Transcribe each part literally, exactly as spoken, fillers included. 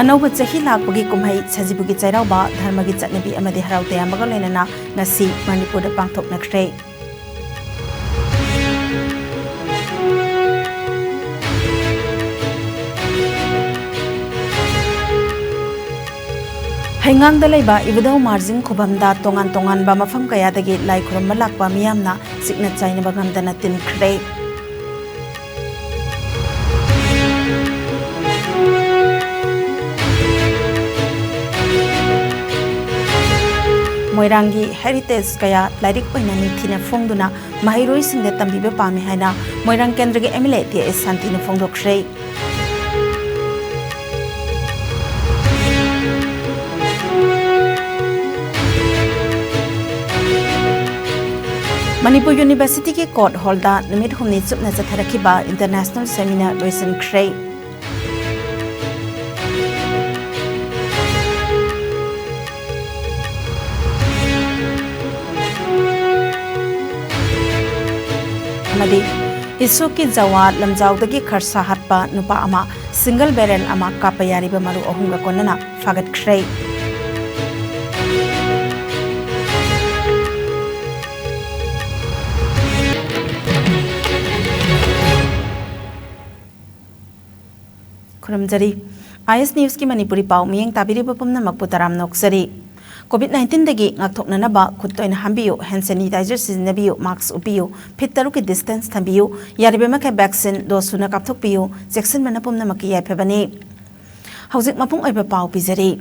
ꯑꯅꯧꯕ ꯆꯍꯤ ꯂꯥꯛꯄꯒꯤ ꯀꯨꯝꯍꯩ ꯁꯖꯤꯕꯨꯒꯤ ꯆꯩꯔꯥꯎꯕ ꯙꯔꯃꯒꯤ ꯆꯠꯅꯕꯤ ꯑꯃꯗꯤ ꯍꯔꯥꯎ ꯇꯌꯥꯝꯕꯒ ꯂꯣꯏꯅꯅ ꯉꯁꯤ ꯃꯅꯤꯄꯨꯔꯗ ꯄꯥꯡꯊꯣꯛꯅꯈ꯭ꯔꯦ꯫ ꯍꯩꯉꯥꯡꯗ ꯂꯩꯕ ꯏꯕꯨꯙꯧ ꯃꯥꯔꯖꯤꯡ ꯈꯨꯕꯝꯗ ꯇꯣꯉꯥꯟ ꯇꯣꯉꯥꯟꯕ ꯃꯐꯝ ꯀꯌꯥꯗꯒꯤ ꯂꯥꯏ ꯈꯨꯔꯨꯝꯕ ꯂꯥꯛꯄ ꯃꯤꯌꯥꯝꯅ ꯁꯤꯡꯅ ꯆꯥꯏꯅꯕ ꯉꯝꯗꯅ ꯇꯤꯟꯈ꯭ꯔꯦ꯫ ꯃꯣꯏꯔꯥꯡꯒꯤ heritage ꯀꯌꯥ ꯂꯥꯏꯔꯤꯛ ꯑꯣꯏꯅ ꯅꯤꯡꯊꯤꯅ ꯐꯣꯡꯗꯨꯅ ꯃꯍꯩꯔꯣꯏꯁꯤꯡꯗ ꯇꯝꯕꯤꯕ ꯄꯥꯝꯃꯤ ꯍꯥꯏꯅ ꯃꯣꯏꯔꯥꯡ ꯀꯦꯟꯗ꯭ꯔꯒꯤ M L A T S ꯁꯥꯟꯇꯤꯅ ꯐꯣꯡꯗꯣꯛꯈ꯭ꯔꯦ꯫ ꯃꯅꯤꯄꯨꯔ ꯌꯨꯅꯤꯚꯔꯁꯤꯇꯤꯒꯤ ꯀꯣꯔꯠ ꯍꯣꯜꯗ ꯅꯨꯃꯤꯠ ꯍꯨꯝꯅꯤ ꯆꯨꯞꯅ ꯆꯠꯊꯔꯛꯈꯤꯕ international seminar ꯂꯣꯏꯁꯤꯟꯈ꯭ꯔꯦ꯫ ꯑꯃꯗꯤ ꯏꯁꯣꯛꯀꯤ ꯖꯋꯥ ꯂꯝꯖꯥꯎꯗꯒꯤ ꯈꯔꯁꯥ ꯍꯥꯠꯄ ꯅꯨꯄꯥ ꯑꯃ single barrel ꯑꯃ ꯀꯥꯞꯄ ꯌꯥꯔꯤꯕ ꯃꯔꯨ ꯑꯍꯨꯝꯒ ꯀꯣꯟꯅꯅ ꯐꯥꯒꯠꯈ꯭ꯔꯦ꯫ ꯈꯨꯔꯨꯝꯖꯔꯤ꯫ ꯑꯥꯏ ꯑꯦꯁ ꯅ꯭ꯌꯨꯁꯀꯤ ꯃꯅꯤꯄꯨꯔꯤ ꯄꯥꯎ ꯃꯤꯠꯌꯦꯡ ꯇꯥꯕꯤꯔꯤꯕ ꯄꯨꯝꯅꯃꯛꯄꯨ ꯇꯔꯥꯝꯅ ꯑꯣꯛꯆꯔꯤ꯫ COVID nineteen ꯗꯒꯤ ꯉꯥꯛꯊꯣꯛꯅꯅꯕ ꯈꯨꯠ ꯇꯣꯏꯅ ꯍꯥꯝꯕꯤꯌꯨ, hand sanitizer ꯁꯤꯖꯤꯟꯅꯕꯤꯌꯨ, mask ꯎꯞꯄꯤꯌꯨ, feet ꯇꯔꯨꯛꯀꯤ distance ꯊꯝꯕꯤꯌꯨ, ꯌꯥꯔꯤꯕꯃꯈꯩ vaccine dose ꯁꯨꯅ ꯀꯥꯞꯊꯣꯛꯄꯤꯌꯨ, ꯆꯦꯛꯁꯤꯟꯕꯅ ꯄꯨꯝꯅꯃꯛꯀꯤ ꯌꯥꯏꯐꯕꯅꯤ꯫ ꯍꯧꯖꯤꯛ ꯃꯄꯨꯡ ꯑꯣꯏꯕ ꯄꯥꯎ ꯄꯤꯖꯔꯤ꯫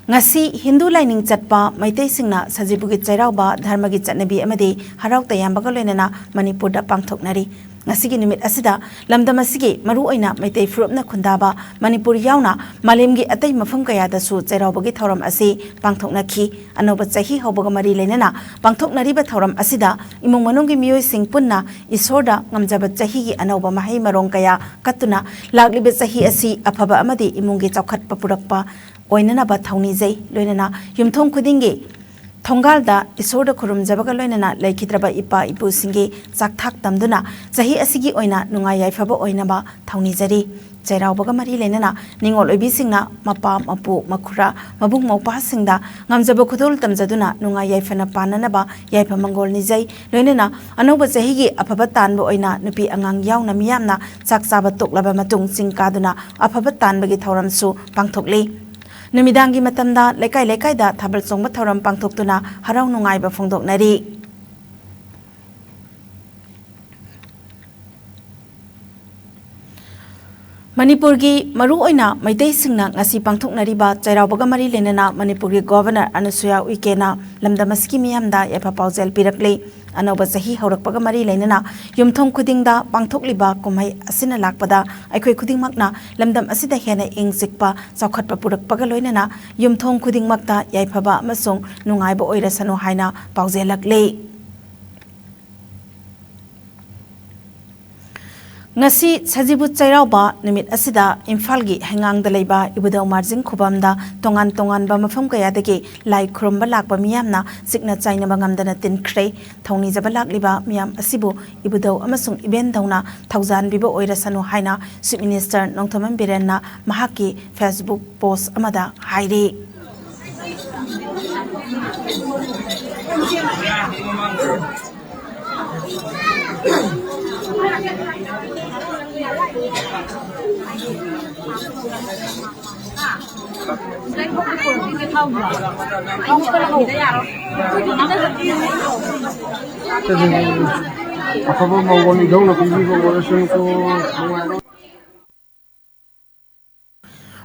ꯉꯁꯤ ꯍꯤꯟꯗꯨ ꯂꯥꯏꯅꯤꯡ ꯆꯠꯄ ꯃꯩꯇꯩꯁꯤꯡꯅ ꯁꯖꯤꯕꯨꯒꯤ ꯆꯩꯔꯥꯎꯕ ꯙꯔꯃꯒꯤ ꯆꯠꯅꯕꯤ ꯑꯃꯗꯤ ꯍꯔꯥꯎ ꯇꯌꯥꯝꯕꯒ ꯂꯣꯏꯅꯅ ꯃꯅꯤꯄꯨꯔꯗ ꯄꯥꯡꯊꯣꯛꯅꯔꯤ꯫ ꯉꯁꯤꯒꯤ ꯅꯨꯃꯤꯠ ꯑꯁꯤꯗ ꯂꯝꯗꯝ ꯑꯁꯤꯒꯤ ꯃꯔꯨꯑꯣꯏꯅ ꯃꯩꯇꯩ ꯐꯨꯔꯨꯞꯅ ꯈꯨꯟꯗꯥꯕ ꯃꯅꯤꯄꯨꯔ ꯌꯥꯎꯅ ꯃꯥꯂꯦꯝꯒꯤ ꯑꯇꯩ ꯃꯐꯝ ꯀꯌꯥꯗꯁꯨ ꯆꯩꯔꯥꯎꯕꯒꯤ ꯊꯧꯔꯝ ꯑꯁꯤ ꯄꯥꯡꯊꯣꯛꯅꯈꯤ꯫ ꯑꯅꯧꯕ ꯆꯍꯤ ꯍꯧꯕꯒ ꯃꯔꯤ ꯂꯩꯅꯅ ꯄꯥꯡꯊꯣꯛꯅꯔꯤꯕ ꯊꯧꯔꯝ ꯑꯁꯤꯗ ꯏꯃꯨꯡ ꯃꯅꯨꯡꯒꯤ ꯃꯤꯑꯣꯏꯁꯤꯡ ꯄꯨꯟꯅ ꯏꯁꯣꯔꯗ ꯉꯝꯖꯕ ꯆꯍꯤꯒꯤ ꯑꯅꯧꯕ ꯃꯍꯩ ꯃꯔꯣꯡ ꯀꯌꯥ ꯀꯠꯇꯨꯅ ꯂꯥꯛꯂꯤꯕ ꯆꯍꯤ ꯑꯁꯤ ꯑꯐꯕ ꯑꯃꯗꯤ ꯏꯃꯨꯡꯒꯤ ꯆꯥꯎꯈꯠꯄ ꯄꯨꯔꯛꯄ ꯑꯣꯏꯅꯅꯕ ꯊꯧꯅꯤꯖꯩ꯫ ꯂꯣꯏꯅꯅ ꯌꯨꯝꯊꯣꯡ ꯈꯨꯗꯤꯡꯒꯤ ꯊꯣꯡꯒꯥꯜꯗ ꯏꯁꯣꯔꯗ ꯈꯨꯔꯨꯝꯖꯕꯒ ꯂꯣꯏꯅꯅ ꯂꯩꯈꯤꯗ꯭ꯔꯕ ꯏꯄꯥ ꯏꯄꯨꯁꯤꯡꯒꯤ ꯆꯥꯛꯊꯥꯛ ꯇꯝꯗꯨꯅ ꯆꯍꯤ ꯑꯁꯤꯒꯤ ꯑꯣꯏꯅ ꯅꯨꯡꯉꯥꯏ ꯌꯥꯏꯐꯕ ꯑꯣꯏꯅꯕ ꯊꯧꯅꯤꯖꯔꯤ꯫ ꯆꯩꯔꯥꯎꯕꯒ ꯃꯔꯤ ꯂꯩꯅꯅ ꯅꯤꯉꯣꯜ ꯑꯣꯏꯕꯤꯁꯤꯡꯅ ꯃꯄꯥ, ꯃꯄꯨ, ꯃꯈꯨꯔꯥ, ꯃꯕꯨꯡ ꯃꯧꯄ꯭ꯋꯥꯁꯤꯡꯗ ꯉꯝꯖꯕ ꯈꯨꯗꯣꯜ ꯇꯝꯖꯗꯨꯅ ꯅꯨꯡꯉꯥꯏ ꯌꯥꯏꯐꯅ ꯄꯥꯟꯅꯅꯕ ꯌꯥꯏꯐ ꯃꯪꯒꯣꯜ ꯅꯤꯖꯩ꯫ ꯂꯣꯏꯅꯅ ꯑꯅꯧꯕ ꯆꯍꯤꯒꯤ ꯑꯐꯕ ꯇꯥꯟꯕ ꯑꯣꯏꯅ ꯅꯨꯄꯤ ꯑꯉꯥꯡ ꯌꯥꯎꯅ ꯃꯤꯌꯥꯝꯅ ꯆꯥꯛ ꯆꯥꯕ ꯇꯣꯛꯂꯕ ꯃꯇꯨꯡ ꯆꯤꯡ ꯀꯥꯗꯨꯅ ꯑꯐꯕ ꯇꯥꯟꯕꯒꯤ ꯊꯧꯔꯝꯁꯨ ꯄꯥꯡꯊꯣꯛꯂꯤ꯫ ꯅꯨꯃꯤꯗꯥꯡꯒꯤ ꯃꯇꯝꯗ ꯂꯩꯀꯥꯏ ꯂꯩꯀꯥꯏꯗ ꯊꯥꯕꯜ ꯆꯣꯡꯕ ꯊꯧꯔꯝ ꯄꯥꯡꯊꯣꯛꯇꯨꯅ ꯍꯔꯥꯎ ꯅꯨꯡꯉꯥꯏꯕ ꯐꯣꯡꯗꯣꯛꯅꯔꯤ꯫ ꯃꯅꯤꯄꯨꯔꯒꯤ ꯃꯔꯨꯑꯣꯏꯅ ꯃꯩꯇꯩꯁꯤꯡꯅ ꯉꯁꯤ ꯄꯥꯡꯊꯣꯛꯅꯔꯤꯕ ꯆꯩꯔꯥꯎꯕꯒ ꯃꯔꯤ ꯂꯩꯅꯅ ꯃꯅꯤꯄꯨꯔꯒꯤ ꯒꯣꯚꯔꯅꯔ ꯑꯅꯨꯁꯨꯌꯥ ꯎꯏꯀꯦꯅ ꯂꯝꯗꯝ ꯑꯁꯤꯒꯤ ꯃꯤꯌꯥꯝꯗ ꯌꯥꯏꯐ ꯄꯥꯎꯖꯦꯜ ꯄꯤꯔꯛꯂꯤ꯫ ꯑꯅꯧꯕ ꯆꯍꯤ ꯍꯧꯔꯛꯄꯒ ꯃꯔꯤ ꯂꯩꯅꯅ ꯌꯨꯝꯊꯣꯡ ꯈꯨꯗꯤꯡꯗ ꯄꯥꯡꯊꯣꯛꯂꯤꯕ ꯀꯨꯝꯍꯩ ꯑꯁꯤꯅ ꯂꯥꯛꯄꯗ ꯑꯩꯈꯣꯏ ꯈꯨꯗꯤꯡꯃꯛꯅ ꯂꯝꯗꯝ ꯑꯁꯤꯗ ꯍꯦꯟꯅ ꯏꯪ ꯆꯤꯛꯄ, ꯆꯥꯎꯈꯠꯄ ꯄꯨꯔꯛꯄꯒ ꯂꯣꯏꯅꯅ ꯌꯨꯝꯊꯣꯡ ꯈꯨꯗꯤꯡꯃꯛꯇ ꯌꯥꯏꯐꯕ ꯑꯃꯁꯨꯡ ꯅꯨꯡꯉꯥꯏꯕ ꯑꯣꯏꯔꯁꯅꯨ ꯍꯥꯏꯅ ꯄꯥꯎꯖꯦꯜꯂꯛꯂꯤ꯫ ꯉꯁꯤ ꯁꯖꯤꯕꯨ ꯆꯩꯔꯥꯎꯕ ꯅꯨꯃꯤꯠ ꯑꯁꯤꯗ ꯏꯝꯐꯥꯜꯒꯤ ꯍꯩꯉꯥꯡꯗ ꯂꯩꯕ ꯏꯕꯨꯙꯧ ꯃꯥꯔꯖꯤꯡ ꯈꯨꯕꯝꯗ ꯇꯣꯉꯥꯟ ꯇꯣꯉꯥꯟꯕ ꯃꯐꯝ ꯀꯌꯥꯗꯒꯤ ꯂꯥꯏ ꯈꯨꯔꯨꯝꯕ ꯂꯥꯛꯄ ꯃꯤꯌꯥꯝꯅ ꯆꯤꯛꯅ ꯆꯥꯏꯅꯕ ꯉꯝꯗꯅ ꯇꯤꯟꯈ꯭ꯔꯦ꯫ ꯊꯧꯅꯤꯖꯕ ꯂꯥꯛꯂꯤꯕ ꯃꯤꯌꯥꯝ ꯑꯁꯤꯕꯨ ꯏꯕꯨꯙꯧ ꯑꯃꯁꯨꯡ ꯏꯕꯦꯟꯗꯧꯅ ꯊꯧꯖꯥꯟꯕꯤꯕ ꯑꯣꯏꯔꯁꯅꯨ ꯍꯥꯏꯅ Chief Minister ꯅꯣꯡꯊꯣꯝꯕꯝ ꯕꯤꯔꯦꯟꯅ ꯃꯍꯥꯛꯀꯤ Facebook post ꯑꯃꯗ ꯍꯥꯏꯔꯤ꯫ ꯑꯐꯕ ꯃꯧ ꯑꯣꯏꯅ ꯏꯙꯧꯅ ꯄꯤꯕꯤꯕ ꯑꯣꯏꯔꯁꯅꯨꯀꯣ꯫ ꯅꯨꯡꯉꯥꯏꯔꯣ꯫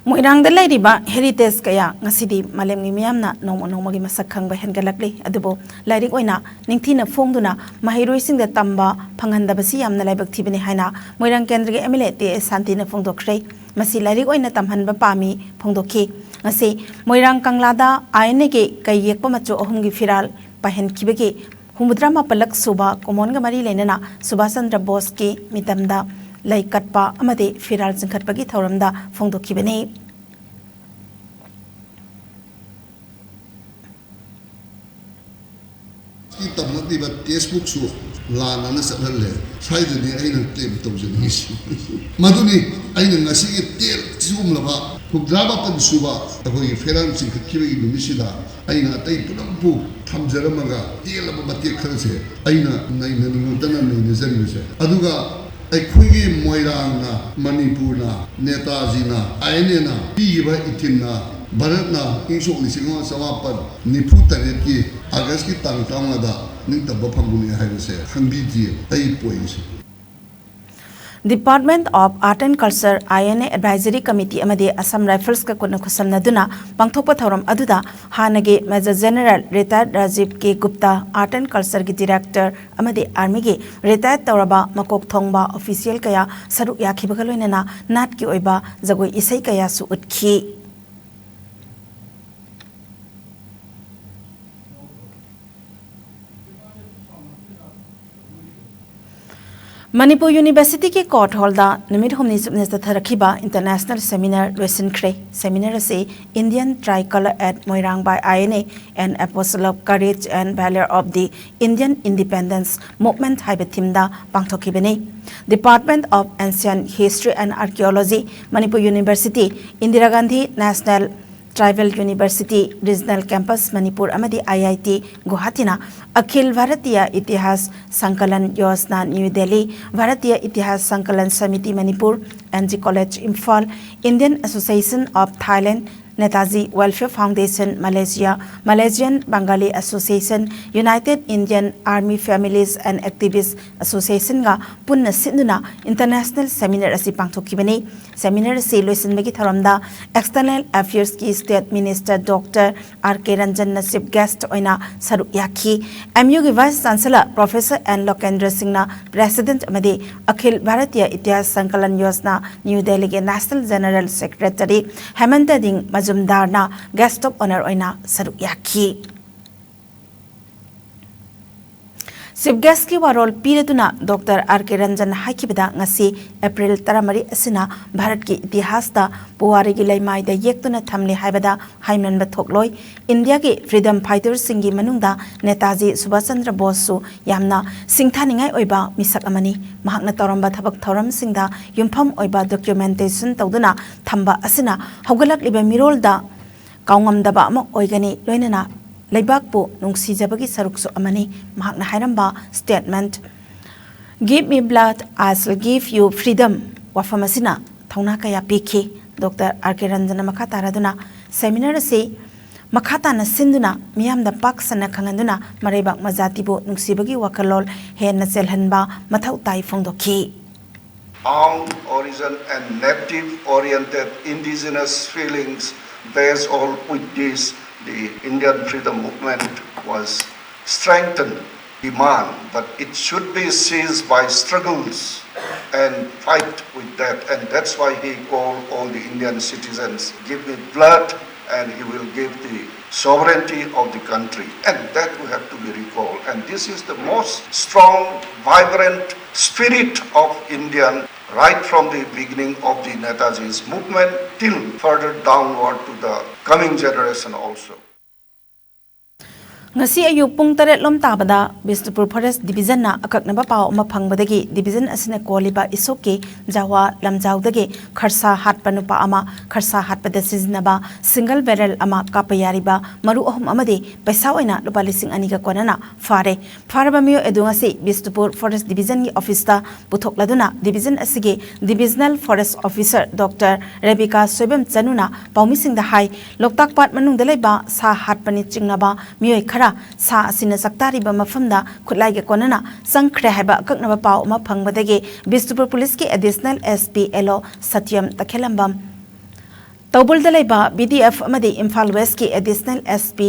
ꯃꯣꯏꯔꯥꯡꯗ ꯂꯩꯔꯤꯕ heritage ꯀꯌꯥ ꯉꯁꯤꯗꯤ ꯃꯥꯂꯦꯝꯒꯤ ꯃꯤꯌꯥꯝꯅ ꯅꯣꯡꯃ ꯅꯣꯡꯃꯒꯤ ꯃꯁꯛ ꯈꯪꯕ ꯍꯦꯟꯒꯠꯂꯛꯂꯤ꯫ ꯑꯗꯨꯕꯨ ꯂꯥꯏꯔꯤꯛ ꯑꯣꯏꯅ ꯅꯤꯡꯊꯤꯅ ꯐꯣꯡꯗꯨꯅ ꯃꯍꯩꯔꯣꯏꯁꯤꯡꯗ ꯇꯝꯕ ꯐꯪꯍꯟꯗꯕꯁꯤ ꯌꯥꯝꯅ ꯂꯥꯏꯕꯛ ꯊꯤꯕꯅꯤ ꯍꯥꯏꯅ ꯃꯣꯏꯔꯥꯡ ꯀꯦꯟꯗ꯭ꯔꯒꯤ MLA ꯇꯦ ꯑꯦꯁ ꯁꯥꯟꯇꯤꯅ ꯐꯣꯡꯗꯣꯛꯈ꯭ꯔꯦ꯫ ꯃꯁꯤ ꯂꯥꯏꯔꯤꯛ ꯑꯣꯏꯅ ꯇꯝꯍꯟꯕ ꯄꯥꯝꯃꯤ ꯐꯣꯡꯗꯣꯛꯈꯤ꯫ ꯉꯁꯤ ꯃꯣꯏꯔꯥꯡ ꯀꯪꯂꯥꯗ ꯑꯥꯏ ꯑꯦꯟ ꯑꯦꯒꯤ ꯀꯩ ꯌꯦꯛꯄ ꯃꯆꯨ ꯑꯍꯨꯝꯒꯤ ꯐꯤꯔꯥꯜ ꯄꯥꯏꯍꯟꯈꯤꯕꯒꯤ ꯍꯨꯝꯐꯨꯇꯔꯥ ꯃꯥꯄꯜꯂꯛ ꯁꯨꯕ ꯀꯨꯝꯑꯣꯟꯒ ꯃꯔꯤ ꯂꯩꯅꯅ ꯁꯨꯚꯥꯁ ꯆꯟꯗ꯭ꯔ ꯕꯣꯁꯀꯤ ꯃꯤꯇꯝꯗ ꯂꯩ ꯀꯠꯄ ꯑꯃꯗꯤ ꯐꯤꯔꯥꯜ ꯆꯤꯡꯈꯠꯄꯒꯤ ꯊꯧꯔꯝꯗ ꯐꯣꯡꯗꯣꯛꯈꯤꯕꯅꯤ꯫ ꯐꯦꯁꯕꯨꯛꯁꯨ ꯂꯥꯟꯅꯅ ꯆꯠꯍꯜꯂꯦ꯫ ꯁ꯭ꯋꯥꯏꯗꯅꯤ ꯑꯩꯅ ꯀ꯭ꯂꯦꯝ ꯇꯧꯖꯅꯤꯡꯉꯤꯁꯤ꯫ ꯃꯗꯨꯅꯤ ꯑꯩꯅ ꯉꯁꯤꯒꯤ ꯇꯦꯜ ꯁꯤꯒꯨꯝꯂꯕ ꯍꯨꯝꯐꯨꯇꯔꯥ ꯃꯥꯄꯟ ꯁꯨꯕ ꯑꯩꯈꯣꯏꯒꯤ ꯐꯦꯔꯥꯡ ꯆꯤꯡꯈꯠꯈꯤꯕꯒꯤ ꯅꯨꯃꯤꯠꯁꯤꯗ ꯑꯩꯅ ꯑꯇꯩ ꯄꯨꯝꯅꯃꯛꯄꯨ ꯊꯝꯖꯔꯝꯃꯒ ꯇꯦꯜꯂꯕ ꯃꯇꯦꯛ ꯈꯔꯁꯦ ꯑꯩꯅ ꯅꯩꯅꯅꯤꯡꯉꯛꯇꯅ ꯅꯩꯅꯖꯔꯤꯕꯁꯦ꯫ ꯑꯗꯨꯒ ꯑꯩꯈꯣꯏꯒꯤ ꯃꯣꯏꯔꯥꯡꯅ, ꯃꯅꯤꯄꯨꯔꯅ, ꯅꯦꯇꯥꯖꯤꯅ, ꯑꯥꯏ ꯑꯦꯟ ꯑꯦꯅ ꯄꯤꯈꯤꯕ ꯏꯊꯤꯟꯅ ꯚꯥꯔꯠꯅ ꯏꯪ ꯁꯣꯛ ꯂꯤꯁꯤꯡ ꯑꯃ ꯆꯃꯥꯄꯟ ꯅꯤꯐꯨ ꯇꯔꯦꯠꯀꯤ ꯑꯥꯒꯁꯀꯤ ꯇꯥꯡ ꯇꯔꯥꯃꯉꯥꯗ ꯅꯤꯡꯇꯝꯕ ꯐꯪꯕꯅꯤ ꯍꯥꯏꯕꯁꯦ ꯈꯪꯕꯤꯗꯦ꯫ ꯑꯩ ꯄꯣꯏꯟꯁꯦ꯫ Department of Art and Culture, I N A Advisory Committee ꯑꯃꯗꯤ Assam Riflesꯀ ꯈꯨꯠꯅ ꯈꯨꯠꯁꯝꯅꯗꯨꯅ ꯄꯥꯡꯊꯣꯛꯄ ꯊꯧꯔꯝ ꯑꯗꯨꯗ ꯍꯥꯟꯅꯒꯤ Major General Retired Rajiv K Gupta, Art and Cultureꯒꯤ Director ꯑꯃꯗꯤ Armyꯒꯤ retired ꯇꯧꯔꯕ ꯃꯀꯣꯛ ꯊꯣꯡꯕ official ꯀꯌꯥ ꯁꯔꯨꯛ ꯌꯥꯈꯤꯕꯒ ꯂꯣꯏꯅꯅ ꯅꯥꯠꯀꯤ ꯑꯣꯏꯕ ꯖꯒꯣꯏ ꯏꯁꯩ ꯀꯌꯥꯁꯨ ꯎꯠꯈꯤ꯫ ꯃꯅꯤꯄꯨꯔ ꯌꯨꯅꯤꯚꯔꯁꯤꯇꯤꯒꯤ court hallꯗ ꯅꯨꯃꯤꯠ ꯍꯨꯝꯅꯤ ꯆꯨꯞꯅ ꯆꯠꯊꯔꯛꯈꯤꯕ international seminar ꯂꯣꯏꯁꯤꯟꯈ꯭ꯔꯦ꯫ Seminar ꯑꯁꯤ Indian Tricolour at Moirang by I N A, An Apostle of Courage and Valor of the Indian Independence Movement ꯍꯥꯏꯕ themeꯗ ꯄꯥꯡꯊꯣꯛꯈꯤꯕꯅꯤ꯫ Department of Ancient History and Archaeology, Manipur University, Indira Gandhi National Tribal University, Regional Campus, Manipur ꯑꯃꯗꯤ I I T Guwahatiꯅ Akhil Bharatiya Itihas Sankalan Yojana, New Delhi, Bharatiya Itihas Sankalan Samiti, Manipur, M G College, Imphal, Indian Association of Thailand, Netaji Welfare Foundation, Malaysia, Malaysian Bengali Association, United Indian Army Families and Activists Associationꯒ ꯄꯨꯟꯅ ꯁꯤꯟꯗꯨꯅ international seminar ꯑꯁꯤ ꯄꯥꯡꯊꯣꯛꯈꯤꯕꯅꯤ꯫ Seminar ꯑꯁꯤ ꯂꯣꯏꯁꯤꯟꯕꯒꯤ ꯊꯧꯔꯝꯗ External Affairsꯀꯤ State Minister Doctor R K Ranjanꯅ chief guest ꯑꯣꯏꯅ ꯁꯔꯨꯛ ꯌꯥꯈꯤ꯫ M Uꯒꯤ Vice Chancellor Professor N Lokendra Singhꯅ President ꯑꯃꯗꯤ ꯑꯈꯤꯜ Bharatiya Itihas Sankalan Yojana, new ꯗꯦꯜꯂꯤꯒꯤ National General Secretary ꯍꯦꯃꯟꯇ ꯗꯤꯡ ꯃꯖꯨꯝꯗꯥꯔꯅ Guest of Honour ꯑꯣꯏꯅ ꯁꯔꯨꯛ ꯌꯥꯈꯤ꯫ Chief Guest ꯀꯤ ꯋꯥꯔꯣꯜ ꯄꯤꯔꯗꯨꯅ ꯗꯣꯛꯇꯔ ꯑꯥꯔ ꯀꯦ ꯔꯟꯖꯟꯅ ꯍꯥꯏꯈꯤꯕꯗ, ꯉꯁꯤ ꯑꯦꯄ꯭ꯔꯤꯜ ꯇꯔꯥꯃꯔꯤ ꯑꯁꯤꯅ ꯚꯥꯔꯠꯀꯤ ꯏꯇꯤꯍꯥꯁꯇ ꯄꯨꯋꯥꯔꯤꯒꯤ ꯂꯩꯃꯥꯏꯗ ꯌꯦꯛꯇꯨꯅ ꯊꯝꯂꯤ ꯍꯥꯏꯕꯗ ꯍꯥꯏꯃꯟꯕ ꯊꯣꯛꯂꯣꯏ꯫ ꯏꯟꯗꯤꯌꯥꯒꯤ freedom fighter ꯁꯤꯡꯒꯤ ꯃꯅꯨꯡꯗ ꯅꯦꯇꯥꯖꯤ ꯁꯨꯚꯥꯁ ꯆꯟꯗ꯭ꯔ ꯕꯣꯁꯁꯨ ꯌꯥꯝꯅ ꯁꯤꯡꯊꯥꯅꯤꯡꯉꯥꯏ ꯑꯣꯏꯕ ꯃꯤꯁꯛ ꯑꯃꯅꯤ꯫ ꯃꯍꯥꯛꯅ ꯇꯧꯔꯝꯕ ꯊꯕꯛ ꯊꯧꯔꯝꯁꯤꯡꯗ ꯌꯨꯝꯐꯝ ꯑꯣꯏꯕ documentation ꯇꯧꯗꯨꯅ ꯊꯝꯕ ꯑꯁꯤꯅ ꯍꯧꯒꯠꯂꯛꯂꯤꯕ ꯃꯤꯔꯣꯜꯗ ꯀꯥꯎꯉꯝꯗꯕ ꯑꯃ ꯑꯣꯏꯒꯅꯤ, ꯂꯣꯏꯅꯅ ꯂꯩꯕꯥꯛꯄꯨ ꯅꯨꯡꯁꯤꯖꯕꯒꯤ ꯁꯔꯨꯛꯁꯨ ꯑꯃꯅꯤ꯫ ꯃꯍꯥꯛꯅ ꯍꯥꯏꯔꯝꯕ statement, "Give me blood, I shall give you freedom" ꯋꯥꯐꯝ ꯑꯁꯤꯅ ꯊꯧꯅꯥ ꯀꯌꯥ ꯄꯤꯈꯤ꯫ ꯗꯣꯛꯇꯔ ꯑꯥꯔ ꯀꯦ ꯔꯟꯖꯟꯅ ꯃꯈꯥ ꯇꯥꯔꯗꯨꯅ, seminar ꯑꯁꯤ ꯃꯈꯥ ꯇꯥꯅ ꯁꯤꯟꯗꯨꯅ ꯃꯤꯌꯥꯝꯗ ꯄꯥꯛ ꯁꯟꯅ ꯈꯪꯍꯟꯗꯨꯅ ꯃꯔꯩꯕꯥꯛ ꯃꯖꯥꯇꯤꯕꯨ ꯅꯨꯡꯁꯤꯕꯒꯤ ꯋꯥꯈꯜꯂꯣꯟ ꯍꯦꯟꯅ ꯆꯦꯜꯍꯟꯕ ꯃꯊꯧ ꯇꯥꯏ ꯐꯣꯡꯗꯣꯛꯈꯤ꯫ Own origin and native oriented indigenous feelings based on with this, the Indian freedom movement was strengthened demand, but it should be seized by struggles and fight with that. And that's why he called all the Indian citizens, "Give me blood and he will give the sovereignty of the country." And that we have to be recalled. And this is the most strong, vibrant spirit of Indian, right from the beginning of the Netaji's movement till further downward to the coming generation also. ꯉꯁꯤ ꯑꯌꯨꯛ ꯄꯨꯡ ꯇꯔꯦꯠ ꯂꯣꯝ ꯇꯥꯕꯗ Bishnupur Forest Division ꯅ ꯑꯀꯛꯅꯕ ꯄꯥꯎ ꯑꯃ ꯐꯪꯕꯗꯒꯤ division ꯑꯁꯤꯅ ꯀꯣꯜꯂꯤꯕ ꯏꯁꯣꯛꯀꯤ ꯖꯥꯋꯥ ꯂꯝꯖꯥꯎꯗꯒꯤ ꯈꯔꯁꯥ ꯍꯥꯠꯄ ꯅꯨꯄꯥ ꯑꯃ, ꯈꯔꯁꯥ ꯍꯥꯠꯄꯗ ꯁꯤꯖꯤꯟꯅꯕ single barrel ꯑꯃ ꯀꯥꯞꯄ ꯌꯥꯔꯤꯕ ꯃꯔꯨ ꯑꯍꯨꯝ ꯑꯃꯗꯤ ꯄꯩꯁꯥ ꯑꯣꯏꯅ ꯂꯨꯄꯥ ꯂꯤꯁꯤꯡ ꯑꯅꯤꯒ ꯀꯣꯟꯅꯅ ꯐꯥꯔꯦ꯫ ꯐꯥꯔꯕ ꯃꯤꯑꯣꯏ ꯑꯗꯨ ꯉꯁꯤ ꯕꯤꯁꯅꯨꯄꯨꯔ Forest Division ꯒꯤ office ꯇ ꯄꯨꯊꯣꯛꯂꯗꯨꯅ division ꯑꯁꯤꯒꯤ Divisional Forest Officer doctor Rebika Soibam ꯆꯅꯨꯅ ꯄꯥꯎꯃꯤꯁꯤꯡꯗ ꯍꯥꯏ, ꯂꯣꯛꯇꯥꯛ ꯄꯥꯠ ꯃꯅꯨꯡꯗ ꯂꯩꯕ ꯁꯥ ꯍꯥꯠꯄꯅ ꯆꯤꯡꯅꯕ ꯃꯤꯑꯣꯏ ꯈꯔ ꯁꯥ ꯑꯁꯤꯅ ꯆꯥꯛꯇꯥꯔꯤꯕ ꯃꯐꯝꯗ ꯈꯨꯠꯂꯥꯏꯒ ꯀꯣꯟꯅꯅ ꯆꯪꯈ꯭ꯔꯦ ꯍꯥꯏꯕ ꯑꯀꯛꯅꯕ ꯄꯥꯎ ꯑꯃ ꯐꯪꯕꯗꯒꯤ ꯕꯤꯁꯅꯨꯄꯨꯔ Police ꯀꯤ Additional S P L O ꯁꯇ꯭ꯌꯝ ꯇꯈꯦꯂꯝꯕꯝ, ꯇꯧꯕꯨꯜꯗ ꯂꯩꯕ B D F ꯑꯃꯗꯤ ꯏꯝꯐꯥꯜ West ꯀꯤ Additional S P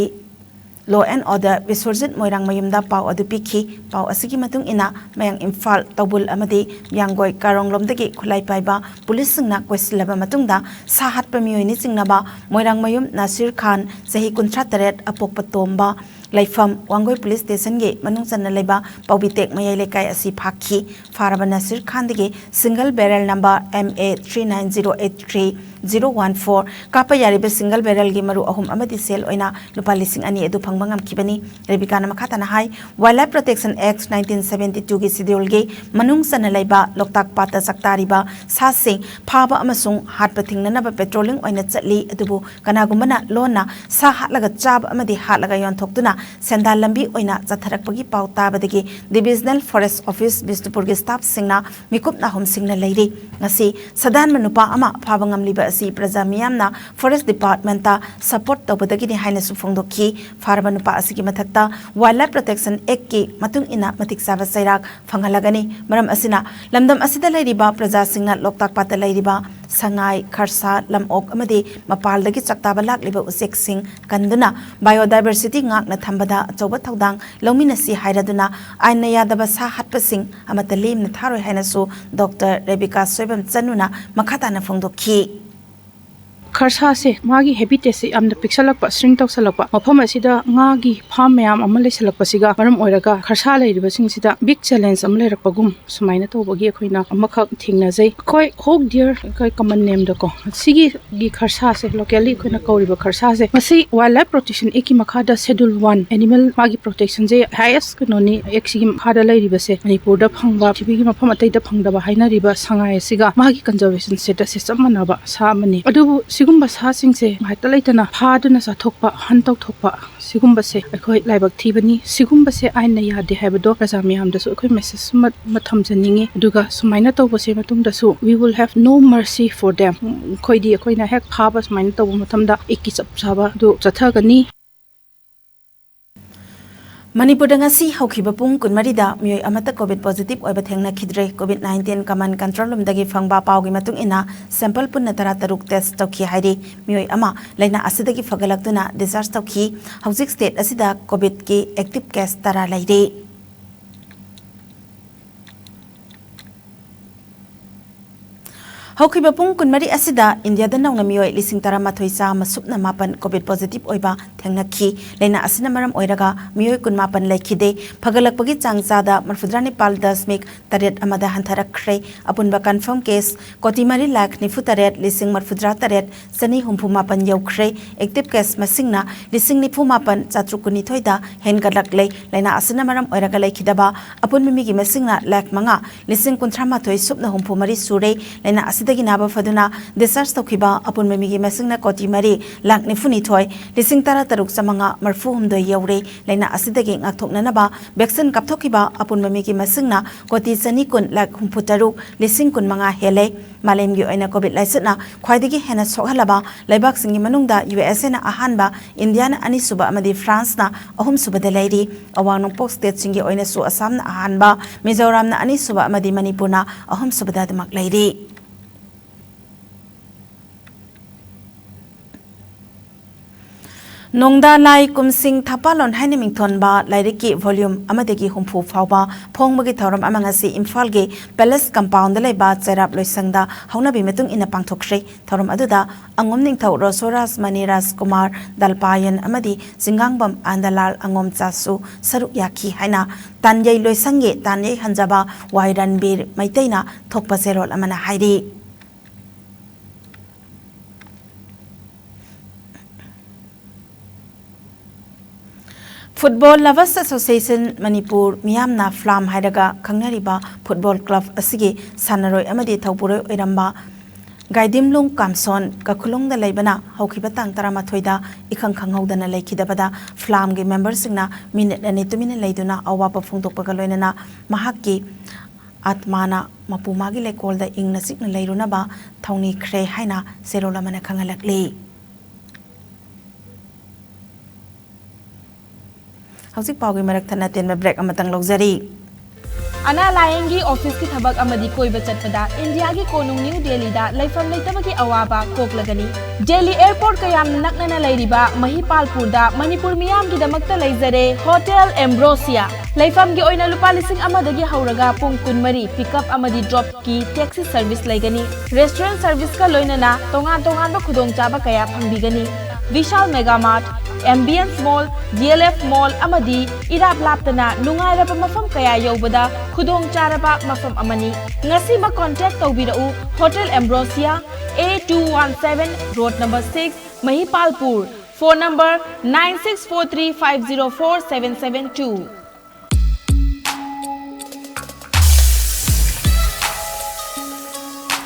Law and Order ꯕꯤꯁ꯭ꯋꯔꯖꯤꯠ ꯃꯣꯏꯔꯥꯡꯃꯌꯨꯝꯗ ꯄꯥꯎ ꯑꯗꯨ ꯄꯤꯈꯤ꯫ ꯄꯥꯎ ꯑꯁꯤꯒꯤ ꯃꯇꯨꯡ ꯏꯟꯅ ꯃꯌꯥꯡ ꯏꯝꯐꯥꯜ, ꯇꯧꯕꯨꯜ ꯑꯃꯗꯤ ꯌꯥꯡꯒꯣꯏ ꯀꯥꯔꯣꯡꯂꯣꯝꯗꯒꯤ ꯈꯨꯠꯂꯥꯏ ꯄꯥꯏꯕ police ꯁꯤꯡꯅ ꯀꯣꯏꯁꯤꯜꯂꯕ ꯃꯇꯨꯡꯗ ꯁꯥ ꯍꯥꯠꯄ ꯃꯤꯑꯣꯏꯅꯤ ꯆꯤꯡꯅꯕ ꯃꯣꯏꯔꯥꯡꯃꯌꯨꯝ ꯅꯥꯁꯤꯔ ꯈꯥꯟ, ꯆꯍꯤ ꯀꯨꯟꯊ꯭ꯔꯥ ꯇꯔꯦꯠ, ꯑꯄꯣꯛꯄ ꯇꯣꯝꯕ, ꯂꯩꯐꯝ ꯋꯥꯡꯒꯣꯏ ꯄꯨꯂꯤꯁ ꯁ꯭ꯇꯦꯁꯟꯒꯤ ꯃꯅꯨꯡ ꯆꯟꯅ ꯂꯩꯕ ꯄꯥꯎꯕꯤꯇꯦꯛ ꯃꯌꯥꯏ ꯂꯩꯀꯥꯏ ꯑꯁꯤ ꯐꯥꯈꯤ꯫ ꯐꯥꯔꯕ ꯅꯁꯤꯔ ꯈꯥꯟꯗꯒꯤ single barrel number M A three nine zero eight three zero one four ꯀꯥꯞꯄ ꯌꯥꯔꯤꯕ single barrelꯒꯤ ꯃꯔꯨ ꯑꯍꯨꯝ ꯑꯃꯗꯤ ꯁꯦꯜ ꯑꯣꯏꯅ ꯂꯨꯄꯥ ꯂꯤꯁꯤꯡ ꯑꯅꯤ ꯑꯗꯨ ꯐꯪꯕ ꯉꯝꯈꯤꯕꯅꯤ꯫ ꯔꯦꯕꯤꯀꯥꯅ ꯃꯈꯥ ꯇꯥꯅ ꯍꯥꯏ, Wildlife Protection Act nineteen seventy twoꯒꯤ scheduleꯒꯤ ꯃꯅꯨꯡ ꯆꯟꯅ ꯂꯩꯕ ꯂꯣꯛꯇꯥꯛ ꯄꯥꯠꯇ ꯆꯥꯛꯇꯥꯔꯤꯕ ꯁꯥꯁꯤꯡ ꯐꯥꯕ ꯑꯃꯁꯨꯡ ꯍꯥꯠꯄ ꯊꯤꯡꯅꯅꯕ patrolling ꯑꯣꯏꯅ ꯆꯠꯂꯤ꯫ ꯑꯗꯨꯕꯨ ꯀꯅꯥꯒꯨꯝꯕꯅ ꯂꯣꯟꯅ ꯁꯥ ꯍꯥꯠꯂꯒ ꯆꯥꯕ ꯑꯃꯗꯤ ꯍꯥꯠꯂꯒ ꯌꯣꯟꯊꯣꯛꯇꯨꯅ ꯁꯦꯟꯗꯥꯟ ꯂꯝꯕꯤ ꯑꯣꯏꯅ ꯆꯠꯊꯔꯛꯄꯒꯤ ꯄꯥꯎ ꯇꯥꯕꯗꯒꯤ Divisional Forest Office ꯕꯤꯁꯅꯨꯄꯨꯔꯒꯤ staffꯁꯤꯡꯅ ꯃꯤꯀꯨꯞ ꯅꯥꯍꯨꯝꯁꯤꯡꯅ ꯂꯩꯔꯤ꯫ ꯉꯁꯤ ꯁꯥꯗꯥꯟꯕ ꯅꯨꯄꯥ ꯑꯃ ꯐꯥꯕ ꯉꯝꯂꯤꯕ ꯑꯁꯤ ꯄ꯭ꯔꯖꯥ ꯃꯤꯌꯥꯝꯅ Forest Departmentꯇ support ꯇꯧꯕꯗꯒꯤꯅꯤ ꯍꯥꯏꯅꯁꯨ ꯐꯣꯡꯗꯣꯛꯈꯤ꯫ ꯐꯥꯔꯕ ꯅꯨꯄꯥ ꯑꯁꯤꯒꯤ ꯃꯊꯛꯇ Wildlife Protection Actꯀꯤ ꯃꯇꯨꯡ ꯏꯟꯅ ꯃꯇꯤꯛ ꯆꯥꯕ ꯆꯩꯔꯥꯛ ꯐꯪꯍꯜꯂꯒꯅꯤ꯫ ꯃꯔꯝ ꯑꯁꯤꯅ ꯂꯝꯗꯝ ꯑꯁꯤꯗ ꯂꯩꯔꯤꯕ ꯄ꯭ꯔꯖꯥꯁꯤꯡꯅ ꯂꯣꯛꯇꯥꯛ ꯄꯥꯠꯇ ꯂꯩꯔꯤꯕ ꯁꯉꯥꯏ, ꯈꯔꯁꯥ, ꯂꯝꯑꯣꯛ ꯑꯃꯗꯤ ꯃꯄꯥꯜꯗꯒꯤ ꯆꯥꯛꯇꯥꯕ ꯂꯥꯛꯂꯤꯕ ꯎꯆꯦꯛꯁꯤꯡ ꯀꯟꯗꯨꯅ biodiversity ꯉꯥꯛꯅ ꯊꯝꯕꯗ ꯑꯆꯧꯕ ꯊꯧꯗꯥꯡ ꯂꯧꯃꯤꯟꯅꯁꯤ ꯍꯥꯏꯔꯗꯨꯅ ꯑꯥꯏꯟꯅ ꯌꯥꯗꯕ ꯁꯥ ꯍꯥꯠꯄꯁꯤꯡ ꯑꯃꯠꯇ ꯂꯦꯝꯅ ꯊꯥꯔꯣꯏ ꯍꯥꯏꯅꯁꯨ ꯗꯣꯛꯇꯔ ꯔꯦꯕꯤꯀꯥ ꯁꯣꯏꯕꯝ ꯆꯅꯨꯅ ꯃꯈꯥ ꯇꯥꯅ ꯐꯣꯡꯗꯣꯛꯈꯤ꯫ ꯈꯔꯁꯥꯁꯦ ꯃꯥꯒꯤ habitatꯁꯦ ꯌꯥꯝꯅ ꯄꯤꯛꯁꯜꯂꯛꯄ, shrink ꯇꯧꯁꯜꯂꯛꯄ, ꯃꯐꯝ ꯑꯁꯤꯗ ꯉꯥꯒꯤ farm ꯃꯌꯥꯝ ꯑꯃ ꯂꯩꯁꯜꯂꯛꯄꯁꯤꯒ ꯃꯔꯝ ꯑꯣꯏꯔꯒ ꯈꯔꯁꯥ ꯂꯩꯔꯤꯕꯁꯤꯡꯁꯤꯗ big challenge ꯑꯃ ꯂꯩꯔꯛꯄꯒꯨꯝ ꯁꯨꯃꯥꯏꯅ ꯇꯧꯕꯒꯤ ꯑꯩꯈꯣꯏꯅ ꯑꯃꯈꯛ ꯊꯦꯡꯅꯖꯩ꯫ ꯑꯩꯈꯣꯏ hawk deer, ꯑꯩꯈꯣꯏ common nameꯗꯀꯣ, ꯁꯤꯒꯤ ꯒꯤ ꯈꯔꯁꯥꯁꯦ, locally ꯑꯩꯈꯣꯏꯅ ꯀꯧꯔꯤꯕ ꯈꯔꯁꯥꯁꯦ, ꯃꯁꯤ Wildlife Protection Actꯀꯤ ꯃꯈꯥꯗ Schedule one animal, ꯃꯥꯒꯤ protectionꯁꯦ highest ꯀꯩꯅꯣꯅꯤ꯫ Actꯁꯤꯒꯤ ꯃꯈꯥꯗ ꯂꯩꯔꯤꯕꯁꯦ ꯃꯅꯤꯄꯨꯔꯗ ꯐꯪꯕ, ꯄ꯭ꯔꯤꯊꯤꯕꯤꯒꯤ ꯃꯐꯝ ꯑꯇꯩꯗ ꯐꯪꯗꯕ ꯍꯥꯏꯅꯔꯤꯕ ꯁꯉꯥꯏ ꯑꯁꯤꯒ ꯃꯥꯒꯤ conservation statusꯁꯦ ꯆꯞ ꯃꯥꯟꯅꯕ ꯁꯥ ꯑꯃꯅꯤ꯫ ꯑꯗꯨꯕꯨ ꯁꯤꯒꯨꯝꯕ ꯁꯥꯁꯤꯡꯁꯦ ꯉꯥꯏꯇ ꯂꯩꯇꯅ ꯐꯥꯗꯨꯅ ꯆꯥꯊꯣꯛꯄ, hunt ꯇꯧꯊꯣꯛꯄ, ꯁꯤꯒꯨꯝꯕꯁꯦ ꯑꯩꯈꯣꯏ ꯂꯥꯏꯕꯛ ꯊꯤꯕꯅꯤ꯫ ꯁꯤꯒꯨꯝꯕꯁꯦ ꯑꯥꯏꯟꯅ ꯌꯥꯗꯦ ꯍꯥꯏꯕꯗꯣ ꯄ꯭ꯔꯖꯥ ꯃꯌꯥꯝꯗꯁꯨ ꯑꯩꯈꯣꯏ message ꯑꯃ, ꯑꯃ ꯊꯝꯖꯅꯤꯡꯉꯤ꯫ ꯑꯗꯨꯒ ꯁꯨꯃꯥꯏꯅ ꯇꯧꯕꯁꯦ ꯃꯇꯨꯡꯗꯁꯨ we will have no mercy for them꯫ ꯑꯩꯈꯣꯏꯗꯤ, ꯑꯩꯈꯣꯏꯅ ꯍꯦꯛ ꯐꯥꯕ ꯁꯨꯃꯥꯏꯅ ꯇꯧꯕ ꯃꯇꯝꯗ ꯑꯦꯛꯀꯤ ꯆꯞ ꯆꯥꯕ ꯑꯗꯨ ꯆꯠꯊꯒꯅꯤ꯫ ꯃꯅꯤꯄꯨꯔꯗ ꯉꯁꯤ ꯍꯧꯈꯤꯕ ꯄꯨꯡ ꯀꯨꯟꯃꯔꯤꯗ ꯃꯤꯑꯣꯏ ꯑꯃꯠꯇ COVID positive ꯑꯣꯏꯕ ꯊꯦꯡꯅꯈꯤꯗ꯭ꯔꯦ꯫ COVID nineteen command control roomꯗꯒꯤ ꯐꯪꯕ ꯄꯥꯎꯒꯤ ꯃꯇꯨꯡ ꯏꯟꯅ sample ꯄꯨꯟꯅ ꯇꯔꯥꯇꯔꯨꯛ test ꯇꯧꯈꯤ ꯍꯥꯏꯔꯤ꯫ ꯃꯤꯑꯣꯏ ꯑꯃ ꯂꯥꯏꯅꯥ ꯑꯁꯤꯗꯒꯤ ꯐꯒꯠꯂꯛꯇꯨꯅ discharge ꯇꯧꯈꯤ꯫ ꯍꯧꯖꯤꯛ state ꯑꯁꯤꯗ COVIDꯀꯤ active case ꯇꯔꯥ ꯂꯩꯔꯤ꯫ ꯍꯧꯈꯤꯕ ꯄꯨꯡ ꯀꯨꯟꯃꯔꯤ ꯑꯁꯤꯗ ꯏꯟꯗꯤꯌꯥꯗ ꯅꯧꯅ ꯃꯤꯑꯣꯏ ꯂꯤꯁꯤꯡ ꯇꯔꯥꯃꯥꯊꯣꯏ ꯆꯥꯝꯃ ꯁꯨꯞꯅ ꯃꯥꯄꯟ COVID positive ꯑꯣꯏꯕ ꯊꯦꯡꯅꯈꯤ꯫ ꯂꯥꯏꯅꯥ ꯑꯁꯤꯅ ꯃꯔꯝ ꯑꯣꯏꯔꯒ ꯃꯤꯑꯣꯏ ꯀꯨꯟꯃꯥꯄꯟ ꯂꯩꯈꯤꯗꯦ꯫ ꯐꯒꯠꯂꯛꯄꯒꯤ ꯆꯥꯡ ꯆꯥꯗ ꯃꯔꯐꯨꯇꯔꯥ ꯅꯤꯄꯥꯜ ꯗꯁꯃꯤꯛ ꯇꯔꯦꯠ ꯑꯃꯗ ꯍꯟꯊꯔꯛꯈ꯭ꯔꯦ꯫ ꯑꯄꯨꯟꯕ confirm case ꯀꯣꯇꯤ ꯃꯔꯤ ꯂꯥꯈ ꯅꯤꯐꯨ ꯇꯔꯦꯠ ꯂꯤꯁꯤꯡ ꯃꯔꯐꯨꯇꯔꯥ ꯇꯔꯦꯠ ꯆꯅꯤ ꯍꯨꯝꯐꯨ ꯃꯥꯄꯟ ꯌꯧꯈ꯭ꯔꯦ꯫ Active case ꯃꯁꯤꯡꯅ ꯂꯤꯁꯤꯡ ꯅꯤꯐꯨ ꯃꯥꯄꯟ ꯆꯥꯇ꯭ꯔꯨꯛ ꯀꯨꯟꯅꯤꯊꯣꯏꯗ ꯍꯦꯟꯒꯠꯂꯛꯂꯦ꯫ ꯂꯥꯏꯅꯥ ꯑꯁꯤꯅ ꯃꯔꯝ ꯑꯣꯏꯔꯒ ꯂꯩꯈꯤꯗꯕ ꯑꯄꯨꯟꯕ ꯃꯤꯒꯤ ꯃꯁꯤꯡꯅ ꯂꯥꯈ ꯃꯉꯥ ꯂꯤꯁꯤꯡ ꯀꯨꯟꯊ꯭ꯔꯥ ꯃꯥꯊꯣꯏ ꯁꯨꯞꯅ ꯍꯨꯝꯐꯨ ꯃꯔꯤ ꯁꯨꯔꯦ꯫ ꯂꯥꯏꯅꯥ ꯑꯁꯤꯗꯒꯤ ꯅꯥꯕ ꯐꯗꯨꯅ discharge ꯇꯧꯈꯤꯕ ꯑꯄꯨꯟꯕ ꯃꯤꯒꯤ ꯃꯁꯤꯡꯅ ꯀꯣꯇꯤ ꯃꯔꯤ ꯂꯥꯈ ꯅꯤꯐꯨ ꯅꯤꯊꯣꯏ ꯂꯤꯁꯤꯡ ꯇꯔꯥ ꯇꯔꯨꯛ ꯆꯥꯃꯉꯥ ꯃꯔꯐꯨ ꯍꯨꯝꯗꯣꯏ ꯌꯧꯔꯦ꯫ ꯂꯥꯏꯅꯥ ꯑꯁꯤꯗꯒꯤ ꯉꯥꯛꯊꯣꯛꯅꯅꯕ vaccine ꯀꯥꯞꯊꯣꯛꯈꯤꯕ ꯑꯄꯨꯟꯕ ꯃꯤꯒꯤ ꯃꯁꯤꯡꯅ ꯀꯣꯇꯤ ꯆꯅꯤ ꯀꯨꯟ ꯂꯥꯈ ꯍꯨꯝꯐꯨ ꯇꯔꯨꯛ ꯂꯤꯁꯤꯡ ꯀꯨꯟ ꯃꯉꯥ ꯍꯦꯜꯂꯦ꯫ ꯃꯥꯂꯦꯝꯒꯤ ꯑꯣꯏꯅ COVID ꯂꯥꯏꯆꯠꯅ ꯈ꯭ꯋꯥꯏꯗꯒꯤ ꯍꯦꯟꯅ ꯁꯣꯛꯍꯜꯂꯕ ꯂꯩꯕꯥꯛꯁꯤꯡꯒꯤ ꯃꯅꯨꯡꯗ USA ꯅ ꯑꯍꯥꯟꯕ, ꯏꯟꯗꯤꯌꯥꯅ ꯑꯅꯤꯁꯨꯕ ꯑꯃꯗꯤ ꯐ꯭ꯔꯥꯟꯁꯅ ꯑꯍꯨꯝꯁꯨꯕꯗ ꯂꯩꯔꯤ꯫ ꯑꯋꯥꯡ ꯅꯣꯡꯄꯣꯛ stateꯁꯤꯡꯒꯤ ꯑꯣꯏꯅꯁꯨ ꯑꯁꯥꯝꯅ ꯑꯍꯥꯟꯕ, ꯃꯤꯖꯣꯔꯥꯝꯅ ꯑꯅꯤꯁꯨꯕ ꯑꯃꯗꯤ ꯃꯅꯤꯄꯨꯔꯅ ꯑꯍꯨꯝꯁꯨꯕꯗ ꯑꯗꯨꯃꯛ ꯂꯩꯔꯤ꯫ ꯅꯣꯡꯗꯥ ꯂꯥꯏ ꯀꯨꯝꯁꯤꯡ ꯊꯥꯄꯥꯂꯣꯟ ꯍꯥꯏꯅ ꯃꯤꯡꯊꯣꯟꯕ ꯂꯥꯏꯔꯤꯛꯀꯤ volume ꯑꯃꯗꯒꯤ ꯍꯨꯝꯐꯨ ꯐꯥꯎꯕ ꯐꯣꯡꯕꯒꯤ ꯊꯧꯔꯝ ꯑꯃ ꯉꯁꯤ ꯏꯝꯐꯥꯜꯒꯤ Palace compoundꯗ ꯂꯩꯕ ꯆꯩꯔꯥꯞ ꯂꯣꯏꯁꯪꯗ ꯍꯧꯅꯕꯤ ꯃꯇꯨꯡ ꯏꯟꯅ ꯄꯥꯡꯊꯣꯛꯈ꯭ꯔꯦ꯫ ꯊꯧꯔꯝ ꯑꯗꯨꯗ ꯑꯉꯣꯝ ꯅꯤꯡꯊꯧ ꯔꯣꯁꯣꯔꯥꯖ ꯃꯅꯤ ꯔꯥꯖꯀꯨꯃꯥꯔ ꯗꯜꯄꯥꯌꯟ ꯑꯃꯗꯤ ꯆꯤꯡꯉꯥꯡꯕꯝ ꯑꯥꯅꯟꯗꯂꯥꯜ ꯑꯉꯣꯝꯆꯥꯁꯨ ꯁꯔꯨꯛ ꯌꯥꯈꯤ ꯍꯥꯏꯅ ꯇꯥꯟꯌꯩ ꯂꯣꯏꯁꯪꯒꯤ ꯇꯥꯟꯌꯩ ꯍꯟꯖꯕ ꯋꯥꯏ ꯔꯟꯕꯤꯔ ꯃꯩꯇꯩꯅ ꯊꯣꯛꯄ ꯆꯦꯔꯣꯜ ꯑꯃꯅ ꯍꯥꯏꯔꯤ꯫ Football Lovers Association ꯃꯅꯤꯄꯨꯔ ꯃꯤꯌꯥꯝꯅ ꯐ꯭ꯂꯥꯝ ꯍꯥꯏꯔꯒ ꯈꯪꯅꯔꯤꯕ football club ꯑꯁꯤꯒꯤ ꯁꯥꯟꯅꯔꯣꯏ ꯑꯃꯗꯤ ꯊꯧꯕꯨꯔꯣꯏ ꯑꯣꯏꯔꯝꯕ ꯒꯥꯏꯗꯤꯝꯂꯨꯡ ꯀꯥꯝꯁꯣꯟ ꯀꯈꯨꯂꯣꯡꯗ ꯂꯩꯕꯅ ꯍꯧꯈꯤꯕ ꯇꯥꯡ ꯇꯔꯥꯃꯥꯊꯣꯏꯗ ꯏꯈꯪ ꯈꯪꯍꯧꯗꯅ ꯂꯩꯈꯤꯗꯕꯗ ꯐ꯭ꯂꯥꯝꯒꯤ memberꯁꯤꯡꯅ ꯃꯤꯅꯤꯠ ꯑꯅꯤ ꯇꯨꯃꯤꯟꯅ ꯂꯩꯗꯨꯅ ꯑꯋꯥꯕ ꯐꯣꯡꯗꯣꯛꯄꯒ ꯂꯣꯏꯅꯅ ꯃꯍꯥꯛꯀꯤ ꯑꯥꯠꯃꯥꯅ ꯃꯄꯨ ꯃꯥꯒꯤ ꯂꯩꯀꯣꯜꯗ ꯏꯪꯅ ꯆꯤꯛꯅ ꯂꯩꯔꯨꯅꯕ ꯊꯧꯅꯤꯈ꯭ꯔꯦ ꯍꯥꯏꯅ ꯆꯦꯔꯣꯜ ꯑꯃꯅ ꯈꯪꯍꯜꯂꯛꯂꯤ꯫ ꯍꯧꯖꯤꯛ ꯄꯥꯎꯒꯤ ꯃꯔꯛ ꯊꯠꯅ ꯇꯦꯟꯕ break ꯑꯃꯇꯪ ꯂꯧꯖꯔꯤ꯫ ꯑꯅꯥ ꯂꯥꯌꯦꯡꯒꯤ officeꯀꯤ ꯊꯕꯛ ꯑꯃꯗꯤ ꯀꯣꯏꯕ ꯆꯠꯄꯗ ꯏꯟꯗꯤꯌꯥꯒꯤ ꯀꯣꯅꯨꯡ ꯅ꯭ꯌꯨ ꯗꯦꯜꯂꯤꯗ ꯂꯩꯐꯝ ꯂꯩꯇꯕꯒꯤ ꯑꯋꯥꯕ ꯀꯣꯛꯂꯒꯅꯤ꯫ ꯗꯦꯜꯂꯤ airportꯀ ꯌꯥꯝꯅ ꯅꯛꯅꯅ ꯂꯩꯔꯤꯕ ꯃꯍꯤꯄꯥꯜꯄꯨꯔꯗ ꯃꯅꯤꯄꯨꯔ ꯃꯤꯌꯥꯝꯒꯤꯗꯃꯛꯇ ꯂꯩꯖꯔꯦ Hotel Ambrosia꯫ ꯂꯩꯐꯝꯒꯤ ꯑꯣꯏꯅ ꯂꯨꯄꯥ ꯂꯤꯁꯤꯡ ꯑꯃꯗꯒꯤ ꯍꯧꯔꯒ ꯄꯨꯡ ꯀꯨꯟꯃꯔꯤ ꯄꯤꯛꯑꯞ ꯑꯃꯗꯤ ꯗ꯭ꯔꯣꯞꯀꯤ ꯇꯦꯛꯁꯤ ꯁꯔꯚꯤꯁ ꯂꯩꯒꯅꯤ꯫ ꯔꯦꯁꯇꯨꯔꯦꯟ ꯁꯔꯚꯤꯁꯀ ꯂꯣꯏꯅꯅ ꯇꯣꯉꯥꯟ ꯇꯣꯉꯥꯟꯕ ꯈꯨꯗꯣꯡꯆꯥꯕ ꯀꯌꯥ ꯐꯪꯕꯤꯒꯅꯤ꯫ ꯕꯤꯁꯥꯜ ꯃꯦꯒꯥ ꯃꯥꯔꯠ, ꯑꯦꯝꯕꯤꯌꯟꯁ ꯃꯣꯜ, ꯗꯤ ꯑꯦꯜ ꯑꯦꯐ ꯃꯣꯜ ꯑꯃꯗꯤ ꯏꯔꯥꯞ ꯂꯥꯞꯇꯅ ꯅꯨꯡꯉꯥꯏꯔꯕ ꯃꯐꯝ ꯀꯌꯥ ꯌꯧꯕꯗ ꯈꯨꯗꯣꯡꯆꯥꯔꯕ ꯃꯐꯝ ꯑꯃꯅꯤ꯫ ꯉꯁꯤꯃꯛ ꯀꯣꯟꯇꯦꯛ ꯇꯧꯕꯤꯔꯛꯎ꯫ Hotel Ambrosia, A two one seven, road number six, Mahipalpur. Phone number nine six four three five zero four seven seven two.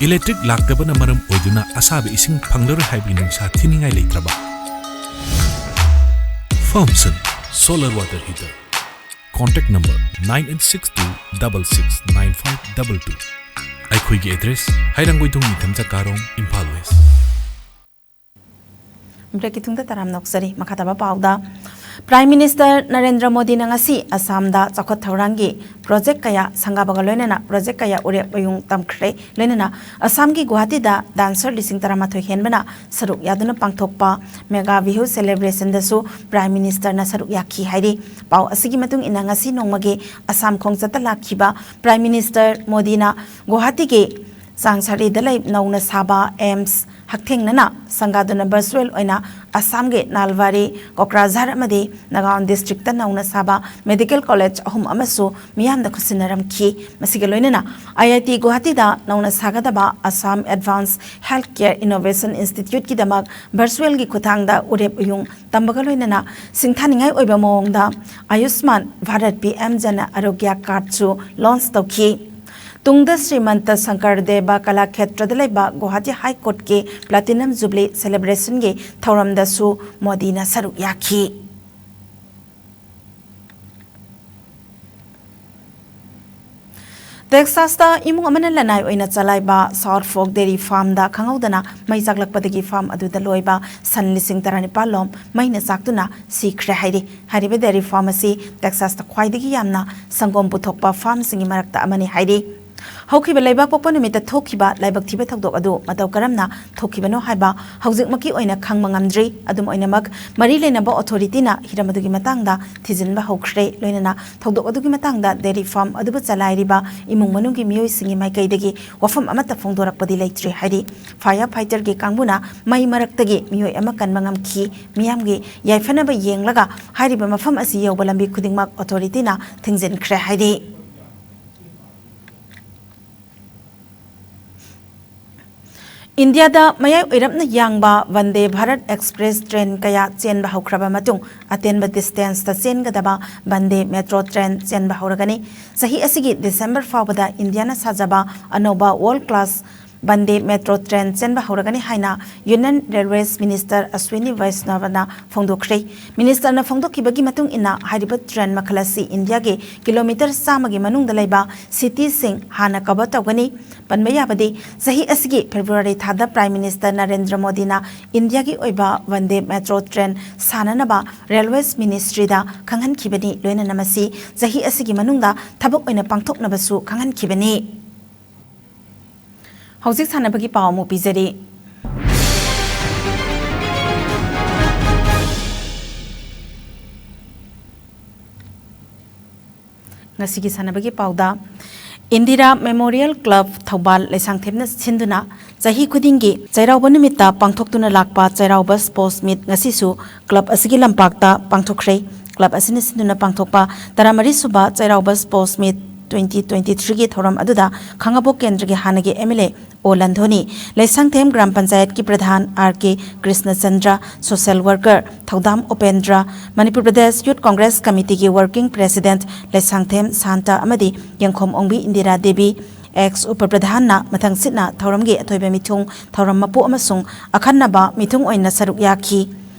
Electric ꯂꯥꯛꯇꯕꯅ ꯃꯔꯝ ꯑꯣꯏꯗꯨꯅ ꯑꯁꯥꯕ ꯏꯁꯤꯡ ꯐꯪꯂꯔꯣꯏ ꯍꯥꯏꯕꯒꯤ ꯅꯨꯡꯁꯥ ꯊꯤꯅꯤꯡꯉꯥꯏ ꯂꯩꯇ꯭ꯔꯕ? Farmson solar water heater. Contact number nine eight six two double six nine five double two. ꯑꯩꯈꯣꯏꯒꯤ ꯑꯦꯗ꯭ꯔꯦꯁ: ꯍꯩꯔꯥꯡꯒꯣꯏꯊꯣꯡ ꯅꯤꯡꯊꯝꯆꯥ ꯀꯥꯔꯣꯡ, ꯏꯝꯐꯥꯜ ꯋꯦꯁ꯫ ꯕ꯭ꯔꯦꯛꯀꯤ ꯇꯨꯡꯗ ꯇꯔꯥꯝꯅ ꯑꯣꯛꯆꯔꯤ꯫ ꯃꯈꯥ ꯇꯥꯕ ꯄꯥꯎꯗ, ꯄ꯭ꯔꯥꯏꯝ ꯃꯤꯅꯤꯁꯇꯔ ꯅꯔꯦꯟꯗ꯭ꯔ ꯃꯣꯗꯤꯅ ꯉꯁꯤ ꯑꯁꯥꯝꯗ ꯆꯥꯎꯈꯠ ꯊꯧꯔꯥꯡꯒꯤ ꯄ꯭ꯔꯣꯖꯦꯛ ꯀꯌꯥ ꯁꯪꯒꯥꯕꯒ ꯂꯣꯏꯅꯅ ꯄ꯭ꯔꯣꯖꯦꯛ ꯀꯌꯥ ꯎꯔꯦꯞ ꯑꯌꯨꯡ ꯇꯝꯈ꯭ꯔꯦ꯫ ꯂꯣꯏꯅꯅ ꯑꯁꯥꯝꯒꯤ ꯒꯨꯋꯥꯍꯥꯇꯤꯗ ꯗꯥꯟꯁꯔ ꯂꯤꯁꯤꯡ ꯇꯔꯥꯃꯥꯊꯣꯏ ꯍꯦꯟꯕꯅ ꯁꯔꯨꯛ ꯌꯥꯗꯨꯅ ꯄꯥꯡꯊꯣꯛꯄ ꯃꯦꯒꯥ ꯕꯤꯍꯨ ꯁꯦꯂꯦꯕ꯭ꯔꯦꯁꯟꯗꯁꯨ ꯄ꯭ꯔꯥꯏꯝ ꯃꯤꯅꯤꯁꯇꯔꯅ ꯁꯔꯨꯛ ꯌꯥꯈꯤ ꯍꯥꯏꯔꯤ꯫ ꯄꯥꯎ ꯑꯁꯤꯒꯤ ꯃꯇꯨꯡ ꯏꯟꯅ, ꯉꯁꯤ ꯅꯣꯡꯃꯒꯤ ꯑꯁꯥꯝ ꯈꯣꯡꯆꯠꯇ ꯂꯥꯛꯈꯤꯕ ꯄ꯭ꯔꯥꯏꯝ ꯃꯤꯅꯤꯁꯇꯔ ꯃꯣꯗꯤꯅ ꯒꯨꯋꯥꯍꯥꯇꯤꯒꯤ ꯆꯥꯡꯁꯥꯔꯤꯗ ꯂꯩ ꯅꯧꯅ ꯁꯥꯕ ꯑꯦꯝꯁ ꯍꯛꯊꯦꯡꯅꯅ ꯁꯪꯒꯥꯗꯨꯅ ꯚꯔꯆꯨꯋꯦꯜ ꯑꯣꯏꯅ ꯑꯁꯥꯝꯒꯤ ꯅꯥꯜꯕꯥꯔꯤ, ꯀꯣꯀ꯭ꯔꯥꯖꯥꯔ ꯑꯃꯗꯤ ꯅꯥꯒꯥꯎꯟ ꯗꯤꯁꯇ꯭ꯔꯤꯛꯇ ꯅꯧꯅ ꯁꯥꯕ ꯃꯦꯗꯤꯀꯦꯜ ꯀꯣꯂꯦꯖ ꯑꯍꯨꯝ ꯑꯃꯁꯨ ꯃꯤꯌꯥꯝꯗ ꯈꯨꯠꯁꯤꯟꯅꯔꯝꯈꯤ꯫ ꯃꯁꯤꯒ ꯂꯣꯏꯅꯅ ꯑꯥꯏ ꯑꯥꯏ ꯇꯤ ꯒꯨꯋꯥꯍꯥꯇꯤꯗ ꯅꯧꯅ ꯁꯥꯒꯗꯕ Assam advanced health care innovation ꯏꯟꯁꯇꯤꯇ꯭ꯌꯨꯠꯀꯤꯗꯃꯛ ꯚꯔꯆꯨꯋꯦꯜꯒꯤ ꯈꯨꯠꯊꯥꯡꯗ ꯎꯔꯦꯞ ꯎꯌꯨꯡ ꯇꯝꯕꯒ ꯂꯣꯏꯅꯅ ꯁꯤꯡꯊꯥꯅꯤꯡꯉꯥꯏ ꯑꯣꯏꯕ ꯃꯑꯣꯡꯗ ꯑꯌꯨꯁꯃꯥꯟ ꯚꯥꯔꯠ ꯄꯤ ꯑꯦꯝ ꯖꯅ ꯑꯔꯣꯒ꯭ꯌ ꯀꯥꯔꯗꯁꯨ ꯂꯣꯟꯆ ꯇꯧꯈꯤ꯫ ꯇꯨꯡꯗ ꯁ꯭ꯔꯤꯃꯟꯇ ꯁꯪꯀꯔ ꯗꯦꯕ ꯀꯂꯥꯈꯦꯇ꯭ꯔꯗ ꯂꯩꯕ ꯒꯨꯋꯥꯍꯥꯇꯤ ꯍꯥꯏ ꯀꯣꯔꯠꯀꯤ ꯄ꯭ꯂꯥꯇꯤꯅꯝ ꯖꯨꯕꯤꯂꯤ ꯁꯦꯂꯦꯕ꯭ꯔꯦꯁꯟꯒꯤ ꯊꯧꯔꯝꯗꯁꯨ ꯃꯣꯗꯤꯅ ꯁꯔꯨꯛ ꯌꯥꯈꯤ꯫ ꯇꯦꯛꯁꯥꯁꯇ ꯏꯃꯨꯡ ꯑꯃꯅ ꯂꯅꯥꯏ ꯑꯣꯏꯅ ꯆꯂꯥꯏꯕ ꯁꯥꯎꯠ ꯐꯣꯛ ꯗꯦꯔꯤ ꯐꯥꯔꯝꯗ ꯈꯪꯍꯧꯗꯅ ꯃꯩ ꯆꯥꯛꯂꯛꯄꯗꯒꯤ ꯐꯥꯔꯝ ꯑꯗꯨꯗ ꯂꯣꯏꯕ ꯁꯟ ꯂꯤꯁꯤꯡ ꯇꯔꯥꯅꯤꯄꯥꯜ ꯂꯣꯝ ꯃꯩꯅ ꯆꯥꯛꯇꯨꯅ ꯁꯤꯈ꯭ꯔꯦ ꯍꯥꯏꯔꯤ꯫ ꯍꯥꯏꯔꯤꯕ ꯗꯦꯔꯤ ꯐꯥꯔꯝ ꯑꯁꯤ ꯇꯦꯛꯁꯥꯁꯇ ꯈ꯭ꯋꯥꯏꯗꯒꯤ ꯌꯥꯝꯅ ꯁꯪꯒꯣꯝ ꯄꯨꯊꯣꯛꯄ ꯐꯥꯔꯝꯁꯤꯡꯒꯤ ꯃꯔꯛꯇ ꯑꯃꯅꯤ ꯍꯥꯏꯔꯤ꯫ ꯍꯧꯈꯤꯕ ꯂꯩꯕꯥꯛ ꯄꯣꯛꯄ ꯅꯨꯃꯤꯠꯇ ꯊꯣꯛꯈꯤꯕ ꯂꯥꯏꯕꯛ ꯊꯤꯕ ꯊꯧꯗꯣꯛ ꯑꯗꯨ ꯃꯇꯧ ꯀꯔꯝꯅ ꯊꯣꯛꯈꯤꯕꯅꯣ ꯍꯥꯏꯕ ꯍꯧꯖꯤꯛꯃꯛꯀꯤ ꯑꯣꯏꯅ ꯈꯪꯕ ꯉꯝꯗ꯭ꯔꯤ꯫ ꯑꯗꯨꯝ ꯑꯣꯏꯅꯃꯛ, ꯃꯔꯤ ꯂꯩꯅꯕ ꯑꯣꯊꯣꯔꯤꯇꯤꯅ ꯍꯤꯔꯝ ꯑꯗꯨꯒꯤ ꯃꯇꯥꯡꯗ ꯊꯤꯖꯤꯟꯕ ꯍꯧꯈ꯭ꯔꯦ꯫ ꯂꯣꯏꯅꯅ ꯊꯧꯗꯣꯛ ꯑꯗꯨꯒꯤ ꯃꯇꯥꯡꯗ dairy farm ꯑꯗꯨꯕꯨ ꯆꯂꯥꯏꯔꯤꯕ ꯏꯃꯨꯡ ꯃꯅꯨꯡꯒꯤ ꯃꯤꯑꯣꯏꯁꯤꯡꯒꯤ ꯃꯥꯏꯀꯩꯗꯒꯤ ꯋꯥꯐꯝ ꯑꯃꯠꯇ ꯐꯣꯡꯗꯣꯔꯛꯄꯗꯤ ꯂꯩꯇ꯭ꯔꯤ ꯍꯥꯏꯔꯤ꯫ Fire fighterꯒꯤ ꯀꯥꯡꯕꯨꯅ ꯃꯩ ꯃꯔꯛꯇꯒꯤ ꯃꯤꯑꯣꯏ ꯑꯃ ꯀꯟꯕ ꯉꯝꯈꯤ꯫ ꯃꯤꯌꯥꯝꯒꯤ ꯌꯥꯏꯐꯅꯕ ꯌꯦꯡꯂꯒ ꯍꯥꯏꯔꯤꯕ ꯃꯐꯝ ꯑꯁꯤ ꯌꯧꯕ ꯂꯝꯕꯤ ꯈꯨꯗꯤꯡꯃꯛ ꯑꯣꯊꯣꯔꯤꯇꯤꯅ ꯊꯤꯡꯖꯤꯟꯈ꯭ꯔꯦ ꯍꯥꯏꯔꯤ꯫ ꯏꯟꯗꯤꯌꯥꯗ ꯃꯌꯥꯏ ꯑꯣꯏꯔꯞꯅ ꯌꯥꯡꯕ ꯚꯟꯗꯦ ꯚꯥꯔꯠ ꯑꯦꯛꯁꯄ꯭ꯔꯦꯁ ꯇ꯭ꯔꯦꯟ ꯀꯌꯥ ꯆꯦꯟꯕ ꯍꯧꯈ꯭ꯔꯕ ꯃꯇꯨꯡ, ꯑꯇꯦꯟꯕ ꯗꯤꯁꯇꯦꯟꯁꯇ ꯆꯦꯟꯒꯗꯕ ꯚꯟꯗꯦ ꯃꯦꯇ꯭ꯔꯣ ꯇ꯭ꯔꯦꯟ ꯆꯦꯟꯕ ꯍꯧꯔꯒꯅꯤ꯫ ꯆꯍꯤ ꯑꯁꯤꯒꯤ ꯗꯤꯁꯦꯝꯕꯔ ꯐꯥꯎꯕꯗ ꯏꯟꯗꯤꯌꯥꯅ ꯁꯥꯖꯕ ꯑꯅꯧꯕ world class Vande metro train ꯆꯦꯟꯕ ꯍꯧꯔꯒꯅꯤ ꯍꯥꯏꯅ ꯌꯨꯅꯤꯌꯟ ꯔꯦꯜꯋꯦꯁ ꯃꯤꯅꯤꯁꯇꯔ ꯑꯁ꯭ꯋꯤꯅꯤ ꯋꯩꯁꯅꯕꯅ ꯐꯣꯡꯗꯣꯛꯈ꯭ꯔꯦ꯫ ꯃꯤꯅꯤꯁꯇꯔꯅ ꯐꯣꯡꯗꯣꯛꯈꯤꯕꯒꯤ ꯃꯇꯨꯡ ꯏꯟꯅ, ꯍꯥꯏꯔꯤꯕ ꯇ꯭ꯔꯦꯟ ꯃꯈꯜ ꯑꯁꯤ ꯏꯟꯗꯤꯌꯥꯒꯤ ꯀꯤꯂꯣꯃꯤꯇꯔ ꯆꯥꯝꯃꯒꯤ ꯃꯅꯨꯡꯗ ꯂꯩꯕ ꯁꯤꯇꯤꯁꯤꯡ ꯍꯥꯟꯅ ꯀꯚꯔ ꯇꯧꯒꯅꯤ꯫ ꯄꯟꯕ ꯌꯥꯕꯗꯤ, ꯆꯍꯤ ꯑꯁꯤꯒꯤ ꯐꯦꯕ꯭ꯔꯨꯋꯥꯔꯤ ꯊꯥꯗ ꯄ꯭ꯔꯥꯏꯝ ꯃꯤꯅꯤꯁꯇꯔ ꯅꯔꯦꯟꯗ꯭ꯔ ꯃꯣꯗꯤꯅ ꯏꯟꯗꯤꯌꯥꯒꯤ ꯑꯣꯏꯕ ꯚꯟꯗꯦ ꯃꯦꯇ꯭ꯔꯣ ꯇ꯭ꯔꯦꯟ ꯁꯥꯅꯅꯕ ꯔꯦꯜꯋꯦꯁ ꯃꯤꯅꯤꯁꯇ꯭ꯔꯤꯗ ꯈꯪꯍꯟꯈꯤꯕꯅꯤ꯫ ꯂꯣꯏꯅꯅ ꯃꯁꯤ ꯆꯍꯤ ꯑꯁꯤꯒꯤ ꯃꯅꯨꯡꯗ ꯊꯕꯛ ꯑꯣꯏꯅ ꯄꯥꯡꯊꯣꯛꯅꯕꯁꯨ ꯈꯪꯍꯟꯈꯤꯕꯅꯤ꯫ ꯍꯧꯖꯤꯛ ꯁꯥꯟꯅꯕꯒꯤ ꯄꯥꯎ ꯑꯃꯨꯛ ꯄꯤꯖꯔꯤ꯫ ꯉꯁꯤꯒꯤ ꯁꯥꯟꯅꯕꯒꯤ ꯄꯥꯎꯗ, ꯏꯟꯗꯤꯔꯥ ꯃꯦꯃꯣꯔꯤꯌꯦꯜ ꯀ꯭ꯂꯕ ꯊꯧꯕꯥꯜ ꯂꯩꯁꯥꯡꯊꯦꯝꯅ ꯁꯤꯟꯗꯨꯅ ꯆꯍꯤ ꯈꯨꯗꯤꯡꯒꯤ ꯆꯩꯔꯥꯎꯕ ꯅꯨꯃꯤꯠꯇ ꯄꯥꯡꯊꯣꯛꯇꯨꯅ ꯂꯥꯛꯄ ꯆꯩꯔꯥꯎꯕ ꯁ꯭ꯄꯣꯔꯠꯁ ꯃꯤꯠ ꯉꯁꯤꯁꯨ ꯀ꯭ꯂꯕ ꯑꯁꯤꯒꯤ ꯂꯝꯄꯥꯛꯇ ꯄꯥꯡꯊꯣꯛꯈ꯭ꯔꯦ꯫ ꯀ꯭ꯂꯕ ꯑꯁꯤꯅ ꯁꯤꯟꯗꯨꯅ ꯄꯥꯡꯊꯣꯛꯄ ꯇꯔꯥꯃꯔꯤ ꯁꯨꯕ ꯆꯩꯔꯥꯎꯕ ꯁ꯭ꯄꯣꯔꯠꯁ ꯃꯤꯠ twenty twenty-threeꯒꯤ ꯊꯧꯔꯝ ꯑꯗꯨꯗ ꯈꯥꯉꯕꯣꯛ ꯀꯦꯟꯗ꯭ꯔꯒꯤ ꯍꯥꯟꯅꯒꯤ MLA ꯑꯣ ꯂꯟꯙꯣꯅꯤ, ꯂꯩꯁꯥꯡꯊꯦꯝ ꯒ꯭ꯔꯥꯝ ꯄꯟꯆꯥꯌꯠꯀꯤ pradhan R K Krishnachandra, social worker Thoudam Upendra, Manipur Pradesh youth Congress ꯀꯃꯤꯇꯤꯒꯤ ꯋꯥꯔꯀꯤꯡ ꯄ꯭ꯔꯦꯁꯤꯗꯦꯟꯠ ꯂꯩꯁꯥꯡꯊꯦꯝ ꯁꯥꯟꯇ ꯑꯃꯗꯤ ꯌꯦꯡꯈꯣꯝ ꯑꯣꯡꯕꯤ ꯏꯟꯗꯤꯔꯥ ꯗꯦꯕꯤ, ꯑꯦꯛꯁ ꯎꯄ ꯄ꯭ꯔꯙꯥꯟꯅ ꯃꯊꯪꯁꯤꯠꯅ ꯊꯧꯔꯝꯒꯤ ꯑꯊꯣꯏꯕ ꯃꯤꯊꯨꯡ, ꯊꯧꯔꯝ ꯃꯄꯨ ꯑꯃꯁꯨꯡ ꯑꯈꯟꯅꯕ ꯃꯤꯊꯨꯡ ꯑꯣꯏꯅ ꯁꯔꯨꯛ ꯌꯥꯈꯤ꯫